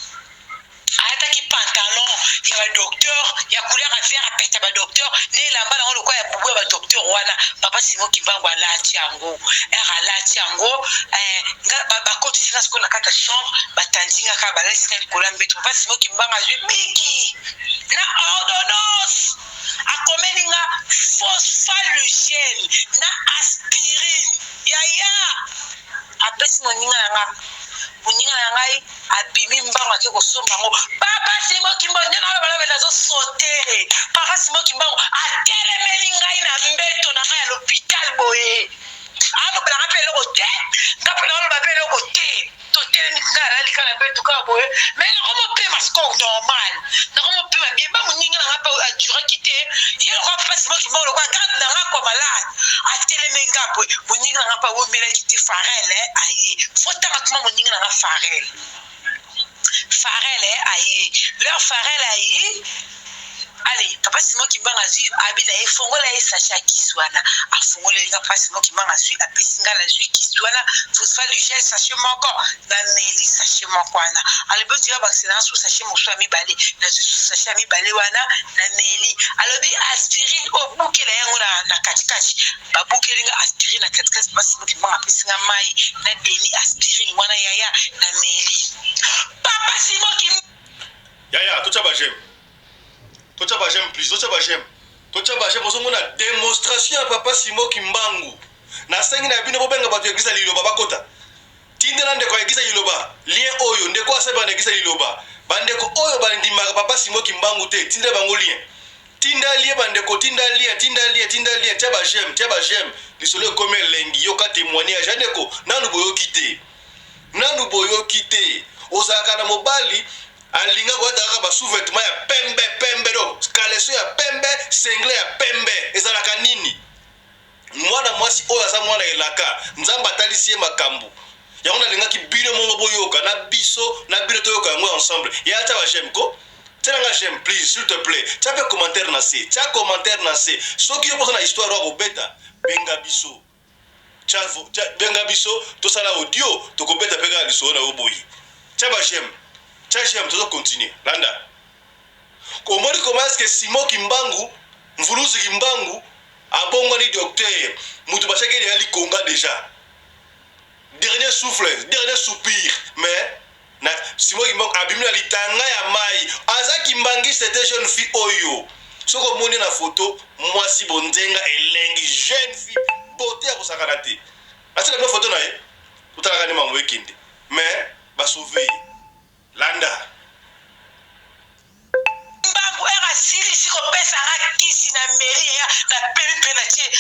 alataki pantalon ya badocteur ya couleur ya vert, apeta badocteur na elamba nango lokola ya bubu ya badocteur wana. Papa Simon Kimbangu alati yango, ere alati yango, bakotisi nga sikoyo na kati ya chambre, batandi nga kaka, balalisi nga likolo ya mbeto. Papa Simon Kimbangu azwi biki na ordonnance, akomeli nga Phosphalugel na aspirine. Yaya, apesi moninga na nga. Moninga na ngai abimi mbangu ake kosomba yango. Papa Simon Kimbangu nde naloba na nazo sauter. Papa Simon Kimbangu atelemeli ngai na mbeto na ngai ya l'hopital boye. Alobelaka mpe eloko te, nga mpe naloba mpe eloko te. Totelemi nga alali kaka na mbeto kaka boye, mais nakomopema sikoyo normal, nakomopema bien. Ba moninga na nga mpe aduraki te, ye lokola papa Simon Kimbangu lokola garde na nga kwa malade, atelemi nga boye. Moninga na nga mpe awumelaki te, Farel aye. Faut tanga tuma moninga na nga Farel. Farel aye. Leur Farel aye, allez papa Simon Kimbangu azui abi na ye fongola ye sachet ya kisi wana. Afongoleli nga papa Simon Kimbangu azui apesi nga nazui kisi wana phosphalugel sachet moko nameli sachet moko wana. Alobi on dirait bakisela nga susu sachet mosusu ya mibale. Nazui susu sachet ya mibale wana nameli. Alobi aspirine oyo bukela yango na, na katikati. Babukeli nga aspirine na katikati papa Simon Kimbangu apesi nga mayi na demi aspirine wana yaya na meli. Papa Simon Kim Yaya totia ba j'aime. Totia ba j'aime please, totia ba j'aime. Totia ba j'aime ozomona démonstration ya papa Simon Kimbangu. Nasengi na bino bobenga bato ya eglise ya liloba bakota. Tindela ndeko ya eglise ya liloba lien oyo, ndeko asambelaka na eglise ya liloba. Bandeko oyo bandimaka papa Simon Kimbangu te, tindela bango lien. Tinda lien ba ndeko, tinda lien, tinda lien, tinda lien, tia ba j'aime, tia ba j'aime. Lisolo ekomi elengi, yoka temoignage ya ndeko, nanu boyoki te. Nanu boyoki te. Ozalaka na mobali alinga kolata kaka ba sous-vêtements ya pembe pembe, donc caleçon ya pembe, singlet ya pembe, ezalaka nini? Mwana mwasi oyo aza mwana elaka, Nzambe atalisi ye makambu. Yango nalingaki bino mongo boyoka na biso na bino toyoka yango ensemble. Yaya tia ba j'aime ko. Tiela nga j'aime please s'il te plait. Tia pe commentaire na se. Tia commentaire na se. Soki yo poza na histoire oyo kobeta, benga biso. Tia, tia benga biso tosala audio tokobeta pe kaka lisolo na yo boye. Tia ba j'aime. Tia j'aime tozo continuer. Landa. Omoni comment est-ce que Simon Kimbangu, Mvuluzi Kimbangu abongwani docteur, mutu batiaki ye deja likonga deja. Dernier souffle, dernier soupir, mais na Simon Kimbangu abimi na litanga ya mayi. Aza kimbangiste te jeune fille oyo. Soki omoni na photo, mwasi bonzenga elengi, jeune fille, beauté ya kosakana te. Natiela bino photo na ye, totalaka nde mambo ekende. Mais ba sauver ye. Landa. Mbangu heure asilisi kopesa nga kisi na meli yaya na pemi pe na tie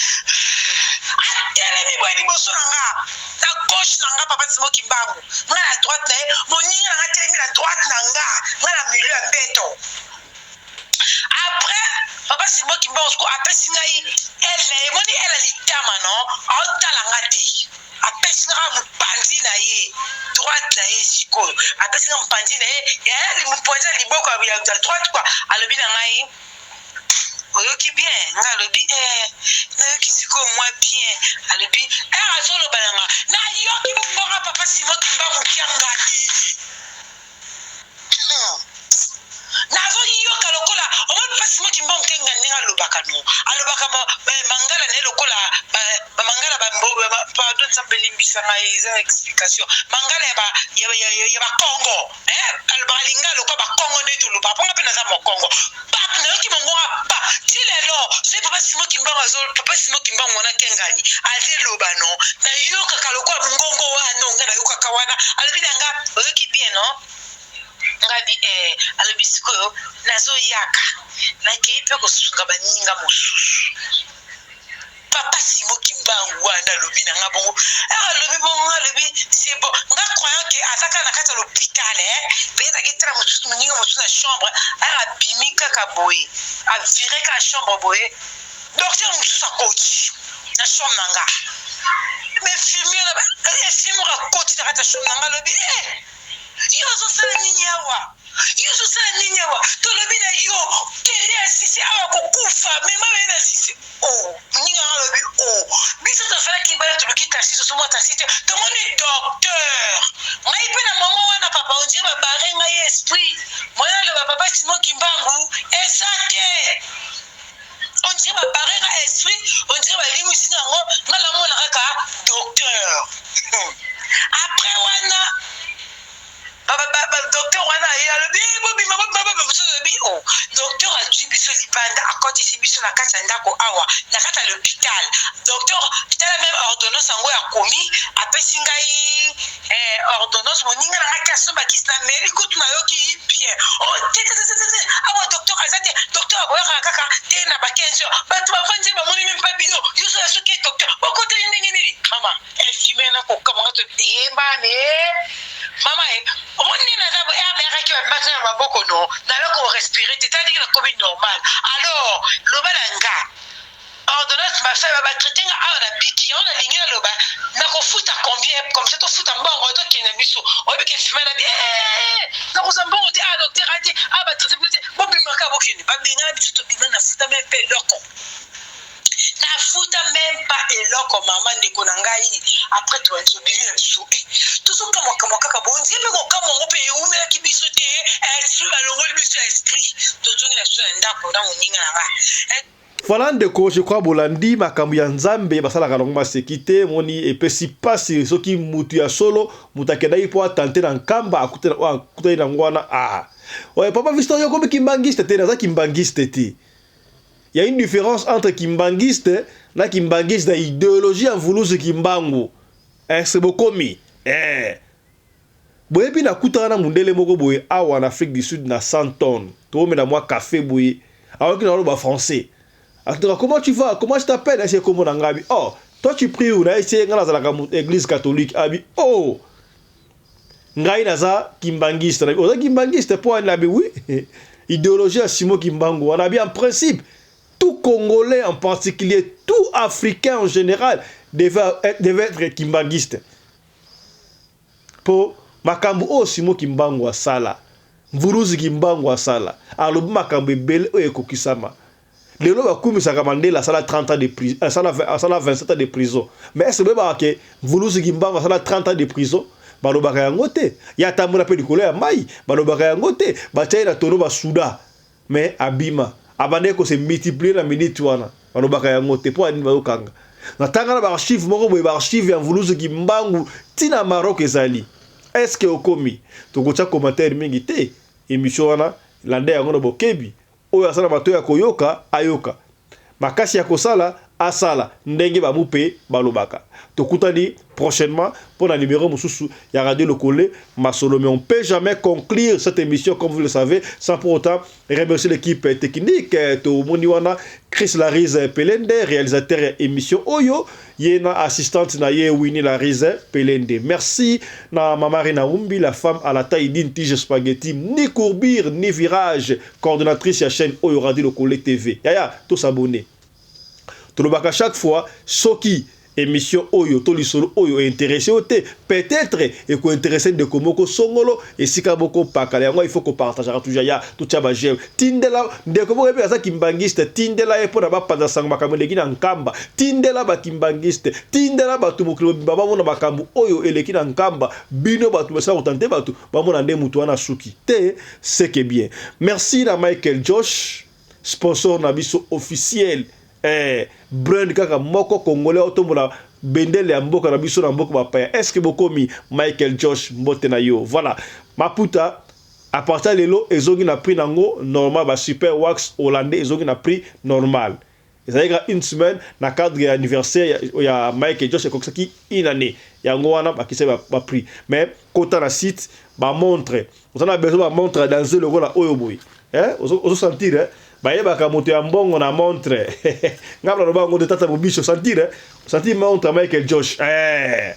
atelemi boye liboso na nga na gauche na nga papa Simon Kimbangu nga na droite na ye moninga na nga atelemi na droite na nga nga na milieu ya mbeto après papa Simon Kimbangu siko apesi ngai ele na ye moni ele ya litama no aotala nga te Apesi nga kaka mopanzi na ye droite na ye sikoyo apesi nga mopanzi na ye ya mopanzi ya liboko ya droite quoi alobi na ngai oyoki bien nga alobi eh nayoki sikoyo mwa bien alobi eh azoloba na nga nayoki mongonga papa Simon Kimbangu Kiangani. Nazoyoka lokola omoni pasi mo kimbangu te nga ndenge alobaka no alobaka mangala na ye lokola ba mangala ba pardon nzambe limbisa ngai eza explication mangala ya ba ya, ya, ya, ya bakongo eh alobaka lingala lokola bakongo nde toloba mpo nga mpe naza mokongo pap nayoki mongonga pa ti lelo soki papa simo kimbangu azo papa simo kimbangu wana kengani azeloba no nayokaka lokola mongongo wana nga nayokaka wana alobi na nga oyoki bien no Nga bi eh alobi sikoyo nazoyaka nakeyi pe kosunga baninga mosusu papa Simon Kimbangu wana alobi na nga bongo heure alobi bongo nga alobi c'est bon nga croyant que aza kaka na kati ya l'hopital eh peut-être ake tala mosusu moninga mosusu na chambre heure abimi kaka boye avire kaka chambre boye docteur mosusu akoti na chambre na nga mais infirmier infirmier akoti na kati ya chambre na nga alobi eh Yo ozosala nini awa? Yo ozosala nini awa? Tolobi na yo kende asisi awa kokufa mema ye na sisi. Oh, moninga nga alobi oh, biso tozalaki bana toluki taxi tozomona taxi te tomoni docteur. Ngai mpe na mama wana papa on dirait babare ngai esprit moyen aloba papa Simon Kimbangu eza te. On dirait babare nga esprit, on dirait balimwisi nga yango, nga namona kaka docteur. Après wana ba docteur wana aye alobi eh, bobima bobima bobima mosusu alobi o oh, docteur azwi biso libanda akotisi biso na kati ya ndako awa na kati ya l'hôpital docteur tala meme ordonnance. Ordonnance yango ya komi apesi ngai eh, ordonnance moninga na ngai ke asomba kisi na meli kutu nayoki bien. Oh te te te te te, awa docteur aza te, docteur akoyaka kaka te na ba 15 heures. Bato bavandi bamoni meme pas bino, yo soya soki docteur bokoteli ndenge nini? Mama infirmière na kokamwa nga to eyebani mama e omoni nde naza boye aire nayakaki bamati na maboko no nala ko respirer te, tala ndenge nakomi normal. Alors loba na nga ordonnance basala ba traite nga awa na biki yango nalingi naloba nakofuta combien comme ça tofuta mbongo tokende biso oyebi ke fima na bi eh, nakozwa mbongo te ah docteur ate ah ba traite bino te bobimaka bokende babengana biso tobima nafuta meme mpe eloko nafuta meme pas eloko mama ndeko na ngai après tobandi tobimi na biso eh, tozokamwakamwa kaka bonzie mpe kokamwa yango mpe ewumelaki biso te esprit balongoli biso esprit tozongi na biso na ndako na moninga na ngai eh, Voilà ndeko, je crois bolandi makambo ya Nzambe basalaka nango maseki te, moni epesi pasi soki mutu ya solo mutu akendaki po atante na Nkamba akutani oyo akutani nango wana ah. Oye papa Fiston yo okomi kimbangiste te, naza kimbangiste te. Il y a une différence entre kimbangiste na kimbangiste na idéologie ya Mvuluzi Kimbangu. Est-ce bokomi? Eh. Boyebi nakutana na mundele moko boye awa na Afrique du Sud na Sandton tozomela mwa cafe boye ayoki naloba français atunaka comment tu vas comment tu t'appelles ese kombo na ngai abi oh toi tu pries où nayebisi ye ngai nazalaka église catholique abi oh ngai naza kimbangiste nabi oza kimbangiste mpo ani nabi oui idéologie ya Simon Kimbangu wana abi en principe tout Congolais en particulier tout Africain en général devait être kimbangiste. Po makambo oyo Simon Kimbangu asala, Mvuluzi Kimbangu asala, alobi makambo ebele oyo ekokisama. Lelo bakumisaka Mandela asala 30 ans de prison, asala, asala 27 ans de prison. Mais est-ce que boyebaka ke Mvuluzi Kimbangu asala 30 ans de prison? Balobaka yango te. Ye atambola pe likolo ya mayi, balobaka yango te. Batia ye na tonneau ba souda. Mais abima. Abandaki ko se multiplier na minute wana. Balobaka yango te. Po ya nini bazokanga? Natanga na ba archives moko boye, ba archives ya Mvuluzi Kimbangu ti na Maroc ezali. Est-ce que okomi? Tokotia commentaire mingi te. Emission wana landa yango na bokebi. Oyo aza na matoyi ya koyoka, ayoka. Makasi ya kosala, asala. Ndenge ba mupe balobaka. Tokutani prochainement pona numero mosusu ya Radio Lokole Masolo. Mais on peut jamais conclure cette émission, comme vous le savez, sans pour autant remercier l'équipe technique. Tomoni wana Chris Larise Pelende, réalisateur ya émission oyo, ye na assistante na ye Winnie Larise Pelende. Merci na Mama Rina Umbi, la femme à la taille d'une tige spaghetti, ni courbure ni virage, coordonnatrice ya chaîne oyo Radio Lokole TV. Yaya, to s'abonner. Tolobaka chaque fois soki émission oyo to lisolo oyo intéressé yo te, peut-être eko intéressé ndeko moko songolo esika moko pakala yango, il faut ko partager toujours ya totia ba j'aime. Tindela ndeko moko yebi aza kimbangiste, tindela ye mpona bapanza sango makambo eleki na Nkamba. Tindela bakimbangiste, tindela bato mokili mobimba bamona makambo oyo eleki na Nkamba. Bino bato basala kotante bato bamona nde moto wana suki te, c'est que bien. Merci na Michael Josh, sponsor na biso officiel. Brand kaka moko congolais otombola bendele ya mboka na biso na mboka bapaya. Est-ce que bokomi? Michael Josh, mbote na yo. Voilà, maputa à partir lelo ezongi na prix nango normal, ba super wax hollandais ezongi na prix normal. Ezalaki kaka une semaine na cadre ya anniversaire ya Michael Josh, ekokisaki une année, yango wana bakisaki ba prix. Mais kota na site, ba montre oza na besoin, ba montre ya danger lokola oyo boye, eh ozo sentir, eh bayebaka moto ya mbongo na montre. Ngai naloba yango te, tata Bobiso, sentir, eh sentir montre ya Michael Josh, eh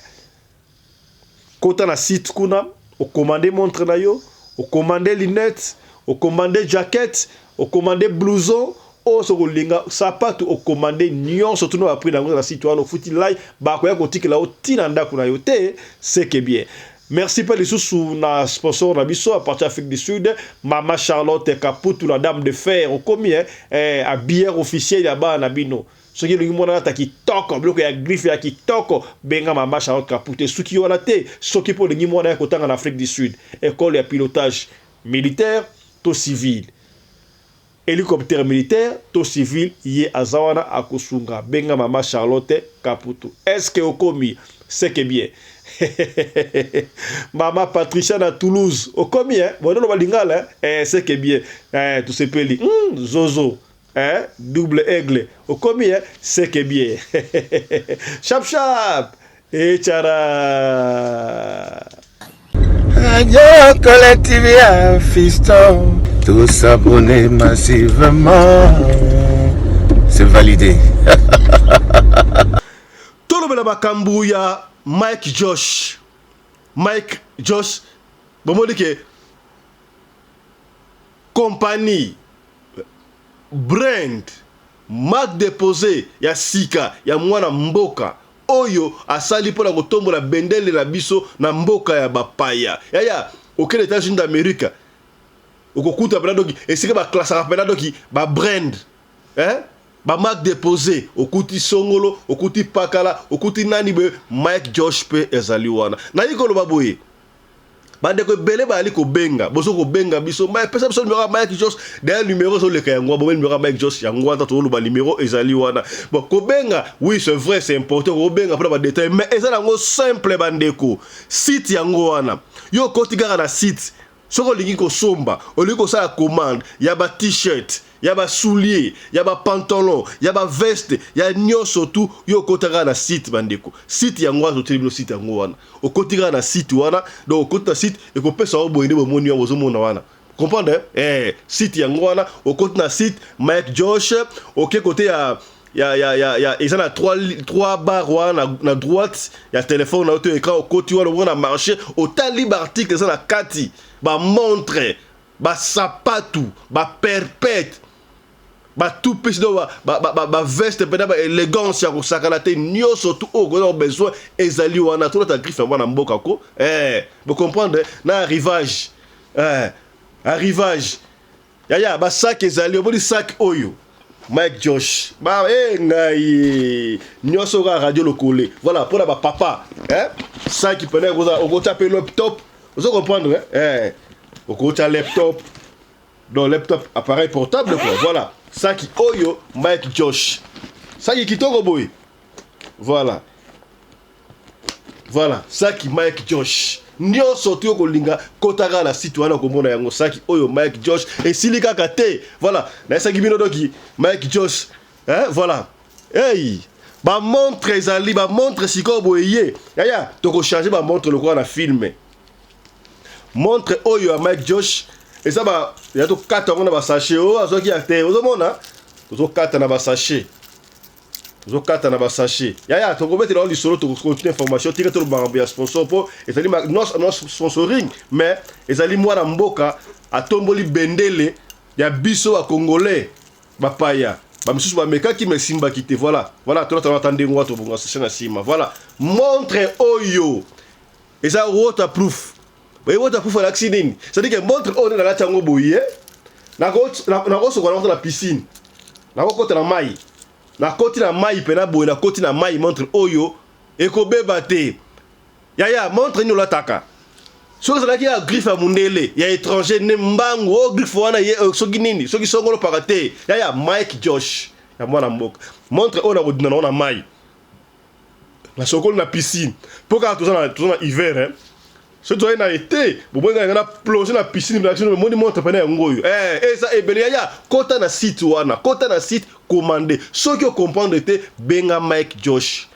kota na site kuna, okomande montre na yo, okomande lunette, okomande jacket, okomande blouson oyo soki olinga, sapatu, okomande nyonso tuna ba prix na yango na site wana. Ofuti lai, bakoya kotikela yo ntina ndako na yo te, c'est que bien. Merci mpe lisusu na sponsor na biso à partir Afrique du Sud, Mama Charlotte Kaputu, la dame de fer. Okomi eh, habilleur officiel ya bana na bino. Soki elingi mwana alata kitoko, biloko ya griffe ya kitoko, benga Mama Charlotte Kaputu. Esuki wana te, soki mpo olingi mwana ya kotanga na Afrique du Sud, école ya pilotage militaire to civil, hélicoptère militaire to civil, ye aza wana akosunga. Benga Mama Charlotte Kaputu. Est-ce que okomi? C'est que bien. Mama Patricia na Toulouse, okomi, hein? Bon, loba lingala, eh, c'est que bien. Eh, tosepeli. Zozo. Hein? Double aigle. Okomi hein? C'est que bien. Chap chap. Et tchara. Radio Collective ya fiston. Tous s'abonner massivement. C'est validé. Tolobela makambo ya Mike Josh. Mike Josh bomoni ke compagnie brand marque déposée ya sika ya mwana mboka oyo asali mpo na kotombola bendele na biso na mboka ya bapaya. Yaya, okende États-Unis d'Amérique, okokuta mpena doki esika baklasaka mpena doki ba brand eh? ba marque déposée, okuti songolo, okuti pakala, okuti nani boye. Mike Josh mpe ezali wana. Nayi koloba boye, bandeko ebele bayali kobenga, bozo kobenga biso, pesa biso numero ya Mike Josh. D'ailleurs numero ezoleka yango, bomeli numero ya Mike Josh yango wana, tozoloba numero ezali wana. Bon, kobenga, oui, c'est vrai, c'est important kobenga mpona badetail, mais eza nango simple, bandeko. Site yango wana, yo okoti kaka na site. Soki olingi kosomba, olingi kosala commande ya ba t-shirt, ya ba soulier, ya ba pantalon, ya ba veste, ya nyonso tu, yo okota kaka na site. Bandeko, site yango wana, toteli bino site yango wana. Okoti kaka na site wana, donc okoti na site, ekopesa yo boye nde bomoni yango, bozomona wana, comprendre eh? Site yango wana, okoti na site Mike Josh, oke kote ya eza na 3 barre wana na droite ya telefone na yo to écran. Okoti wana, omona marché, otali baarticle eza na kati, bamontre, basapatu, baperpète, batupesi, donc baveste mpena baélégance ya kosakana te. Nyonso tu oyo okoza besoin ezali wana. Tolata griffe ya mwana mboka ko eh, bocomprendre na arrivage eh, arrivage yaya, basac ezali. Omoni sac oyo Mike Josh ba e ngai nyonso kaka Radio Lokole. Voilà, mpona bapapa eh? Saki pene okotya mpe laptop, ozo comprendre eh? Okotya laptop, donc laptop, appareil portable quoi. Voilà saki oyo Mike Josh, saki kitoko boye. Voilà, voilà saki Mike Josh. Nyonso tu okolinga, kota kaka na site wana, okomona yango. Saki oyo Mike Josh esili kaka te. Voilà, nayesaki bino doki Mike Josh hein? Voilà, hey, bamontre ezali, bamontre sikoyo boye ye yaya, tokochange bamontre lokola na film. Montre oyo ya Mike Josh eza ba ya tokata yango na basachet oyo azwaki ya te. Ozomona, tozokata na basachet, tozokata na basachet. Yaya, tokobetela yango lisolo, tokocontinue information. Tika toloba makambo ya sponsor mpo ezali non sponsoring, mais ezali mwana mboka atomboli bendele ya biso bacongolais. Bapaya bamisusu bamekaki ma esimbaki te. Voilà, voilà, tolata ata ndenge wana, tobonga sachet na nsima. Voilà montre oyo eza waterproof. Oye, waterproof alakisi nini? C'est-à-dire que montre oyo nde nalati yango boye, nakosokola nakota na piscine, nakokota na mai, nakoti na mai mpena boye, nakoti na mai, montre oyo ekobeba te. Yaya, montre nini olataka? Soki ezalaki ya griffe ya mundele, ya étranger, nde mbangu oyo griffe wana ye soki nini, soki songolo paka te. Yaya, Mike Josh ya mwana mboka, montre oyo nakodinda nango na mai, nasokoli na piscine, mpo kaka toza na hiver hein. Soki tozali na été, bomoi ngai na plonge na piscine na biso. Moni montre pene yango oyo eh, eza ebele. Yaya, kota na site wana, kota na site, commande. Soki ocomprendre te, benga Mike Josh,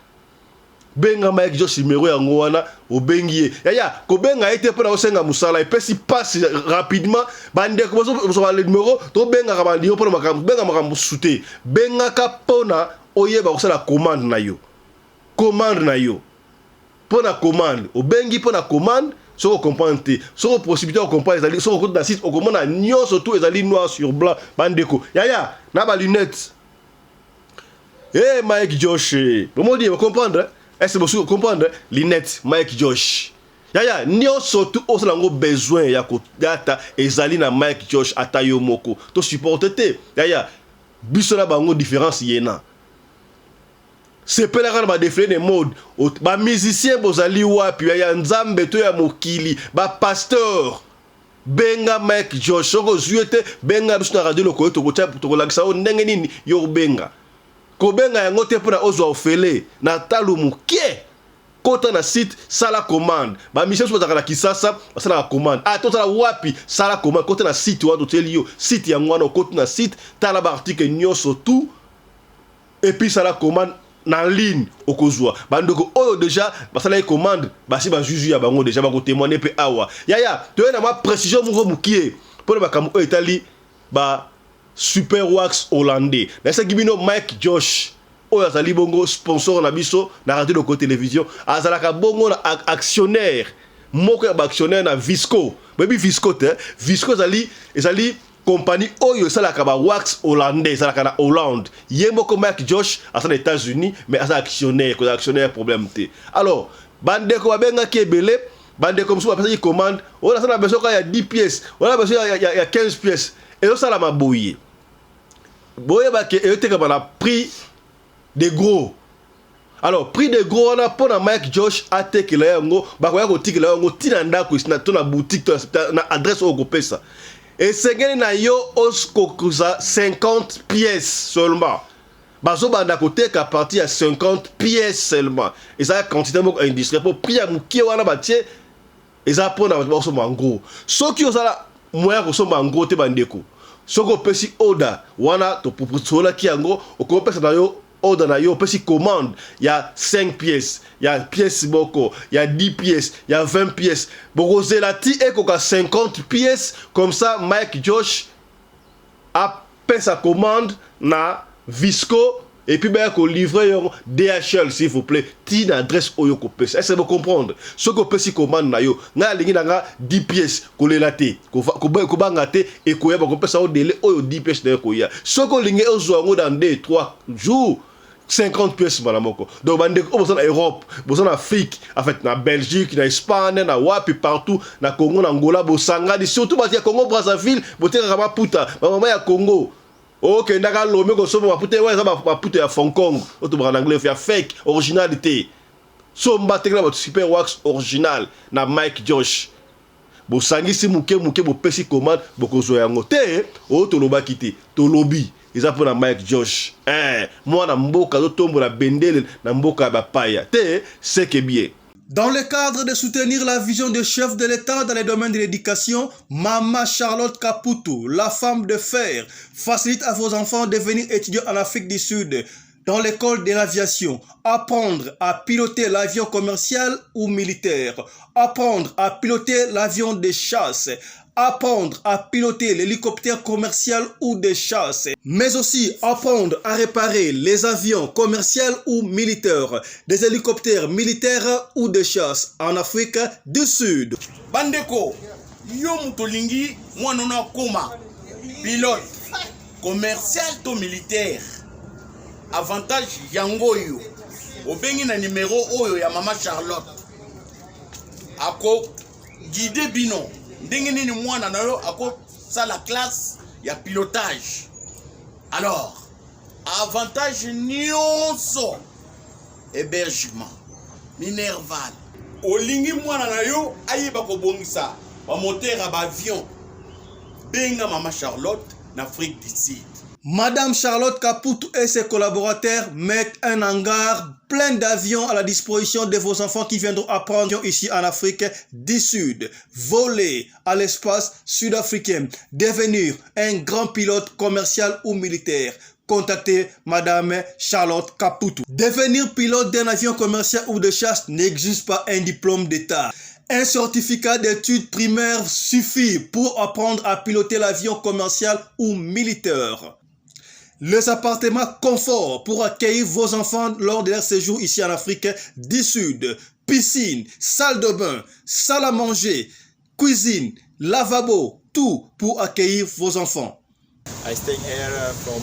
benga Mike Josh, numero yango wana, obengi ye. Yaya, kobenga ye te mpona osenga mosala, epesi mpasi rapidement. Bandeko bozwa numero, tobengaka bandimo mpona makambo, benga makambo mosusu te. Bengaka mpona oyeba kosala commande na yo, commande na yo, mpo na commande. Obengi mpo na commande. Soki ocomprendre te, soki possibilité ya comprendre ezali, soki okoti na site, okomona nyonso tu ezali noir sur blanc. Bandeko, yaya, na balunette e Mike Josh, bomoni, bocomprendre, est-ce bosuki comprendre? Lunette Mike Josh, yaya, nyonso tu osala yango besoin ya kodata ezali na Mike Josh. Ata yo moko tosupporte te, yaya, biso na bango différence yena. Sepelaka na badéfilé de mode. Bamusicien bozali wapi ya Nzambe to ya mokili? Bapasteur, benga Mike Josh. Soki ozwi ye te, benga biso na Radio Lokoyo, tokolakisa yo ndenge nini yo kobenga. Kobenga yango te mpona ozwa ofele na talo moke. Kota na site, sala commande. Ba musiciens mosusu bazalaka na Kisasa, basalaka commande. Ah, tozala wapi? Sala commande, kota na site wana totieli yo. Site yango wana okoti na site, tala ba articles nyonso tout et puis sala commande na ligne okozwa. Bandeko oyo deja basalaki commande, basi bazwi zwi ya bango deja bako témoigner pe awa. Yaya, toye na mwa précision moko mokie mpo na makambo oyo etali ba Super Wax Hollandais. Nayesaki bino Mike Josh oyo azali bongo sponsor na biso na Radio Loko Television, azalaka bongo na actionnaire moko ya ba actionnaire na Visco. Boyebi Visco te? Visco ezali ezali compagnie oyo esalaka ba wax hollandais, ezalaka na Hollande. Ye moko Mike Josh aza na Etats-Unis mais aza actionnaire, kozala actionnaire problème te. Alors bandeko babengaki ebele, bandeko mosusu bapesaki commande, oyo naza na besoin kaka ya 10 pièces, oyo na besoin ya, ya, ya 15 pièces. Ezosalama boye, boyeba ke ezotekama na prix de gros. Alors prix de gros wana mpo na Mike Josh atekela yango, bakoya kotikela yango ntina ndako to na boutique to na adresse oyo okopesa. Esengeli na yo okokuza 50 pièces seulement. Bazobanda koteka à partir ya 50 pièces seulement. Eza quantité moko industrielle mpo prix ya mokie wana batie eza mpona bato bakosomba yango. Soki ozala moyen ya kosomba yango te, bandeko, soki opesi order wana tosolaki yango, okopesa na yo order na yo, opesi commande ya 5 pièces, ya pièce moko, ya 10 pièces, ya 20 pièces, bokozela ti ekoka 50 pièces. Comme ça Mike Josh apesa commande na Visco et puis baya kolivre yango DHL, s'il vous plaît, ti na adresse oyo kopesa. Est-ce que bocomprendre? Soki opesi commande na yo, ngai alingi na nga 10 pièces, kolela te, kobanga te, ekoya, bakopesa yo délai oyo 10 pièces na yo koya. Soki olingi ozwa yango dans 2 3 jours, 50 pièces mbala moko. Donc bandeko oyo boza na Europe, boza na Afrique, en fait na Belgique, na Espagne, na wapi partout, na Congo, na Angola, bosangani, surtout bato ya Congo Brazzaville, botekaka maputa, bamama ya Congo, okendaka Lome kosomba maputa wana, eza maputa ya Hong Kong oyo tobaka na anglais ya fake, original te. Somba, tekela bato Super Wax original na Mike Josh. Bosangisi moke moke, bopesi commande, bokozwa yango te. Oyo tolobaki te, tolobi eza mpona Mike Josh, mwana mboka azotombola bendele na mboka ya bapaya te, seke bien. Dans le cadre de soutenir la vision du chef de l'État dans les domaines de l'éducation, Mama Charlotte Kaputu, la femme de fer, facilite à vos enfants de venir étudier en Afrique du Sud, dans l'école de l'aviation, apprendre à piloter l'avion commercial ou militaire, apprendre à piloter l'avion de chasse, apprendre à piloter l'hélicoptère commercial ou de chasse, mais aussi apprendre à réparer les avions commerciaux ou militaires, des hélicoptères militaires ou de chasse en Afrique du Sud. Bandeko, yo moto olingi mwana ono akoma pilote commercial to militaire, avantage yango oyo obengi na numero oyo ya Mama Charlotte, akoguide bino ndenge nini mwana na yo akosala classe ya pilotage. Alors avantage nyonso, hébergement, minerval. Olingi mwana na yo ayeba kobongisa bamoteur ya baavion, benga Mama Charlotte na Afrique du Sud. Madame Charlotte Kaputu et ses collaborateurs mettent un hangar plein d'avions à la disposition de vos enfants qui viendront apprendre ici en Afrique du Sud, voler à l'espace sud-africain, devenir un grand pilote commercial ou militaire. Contactez Madame Charlotte Kaputu. Devenir pilote d'un avion commercial ou de chasse n'exige pas un diplôme d'État. Un certificat d'études primaires suffit pour apprendre à piloter l'avion commercial ou militaire. Les appartements confort pour accueillir vos enfants lors de leur séjour ici en Afrique du Sud. Piscine, salle de bain, salle à manger, cuisine, lavabo, tout pour accueillir vos enfants. I stay here from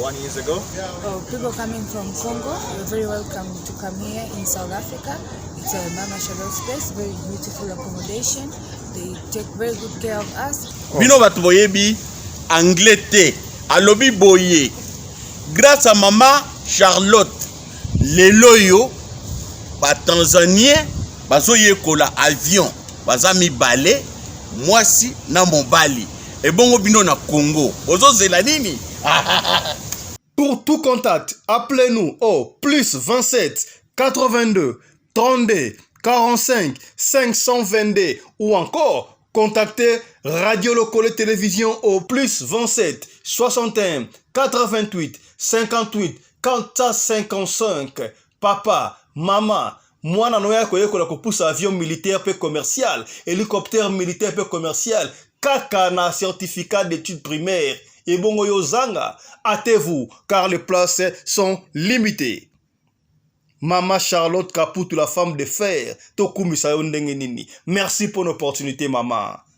1 years ago. Oh, people coming from Congo, you're very welcome to come here in South Africa. It's a Mama Charlotte space, very beautiful accommodation. They take very good care of us. Bino bato boyebi anglais te, alobi boye: grâce à Mama Charlotte, lelo oyo batanzanien bazoyekola avion, baza mibale, mwasi na mobali. Ebongo bino na Congo bozozela nini? Pour tout contact, appelez-nous au plus 27 82. 32 45 522 ou encore contactez Radio Lokole Télévision au plus 27 61 88 58 455. Papa, mama, mwana no ya koyekola kopusa avion militaire mpe commercial, hélicoptère militaire mpe commercial, kaka na certificat d'études primaires. Ebongo yo zanga, hâtez-vous car les places sont limitées. Mama Charlotte Kaputu, la femme de fer, tokumisa yo ndenge nini. Merci pour l'opportunité, mama.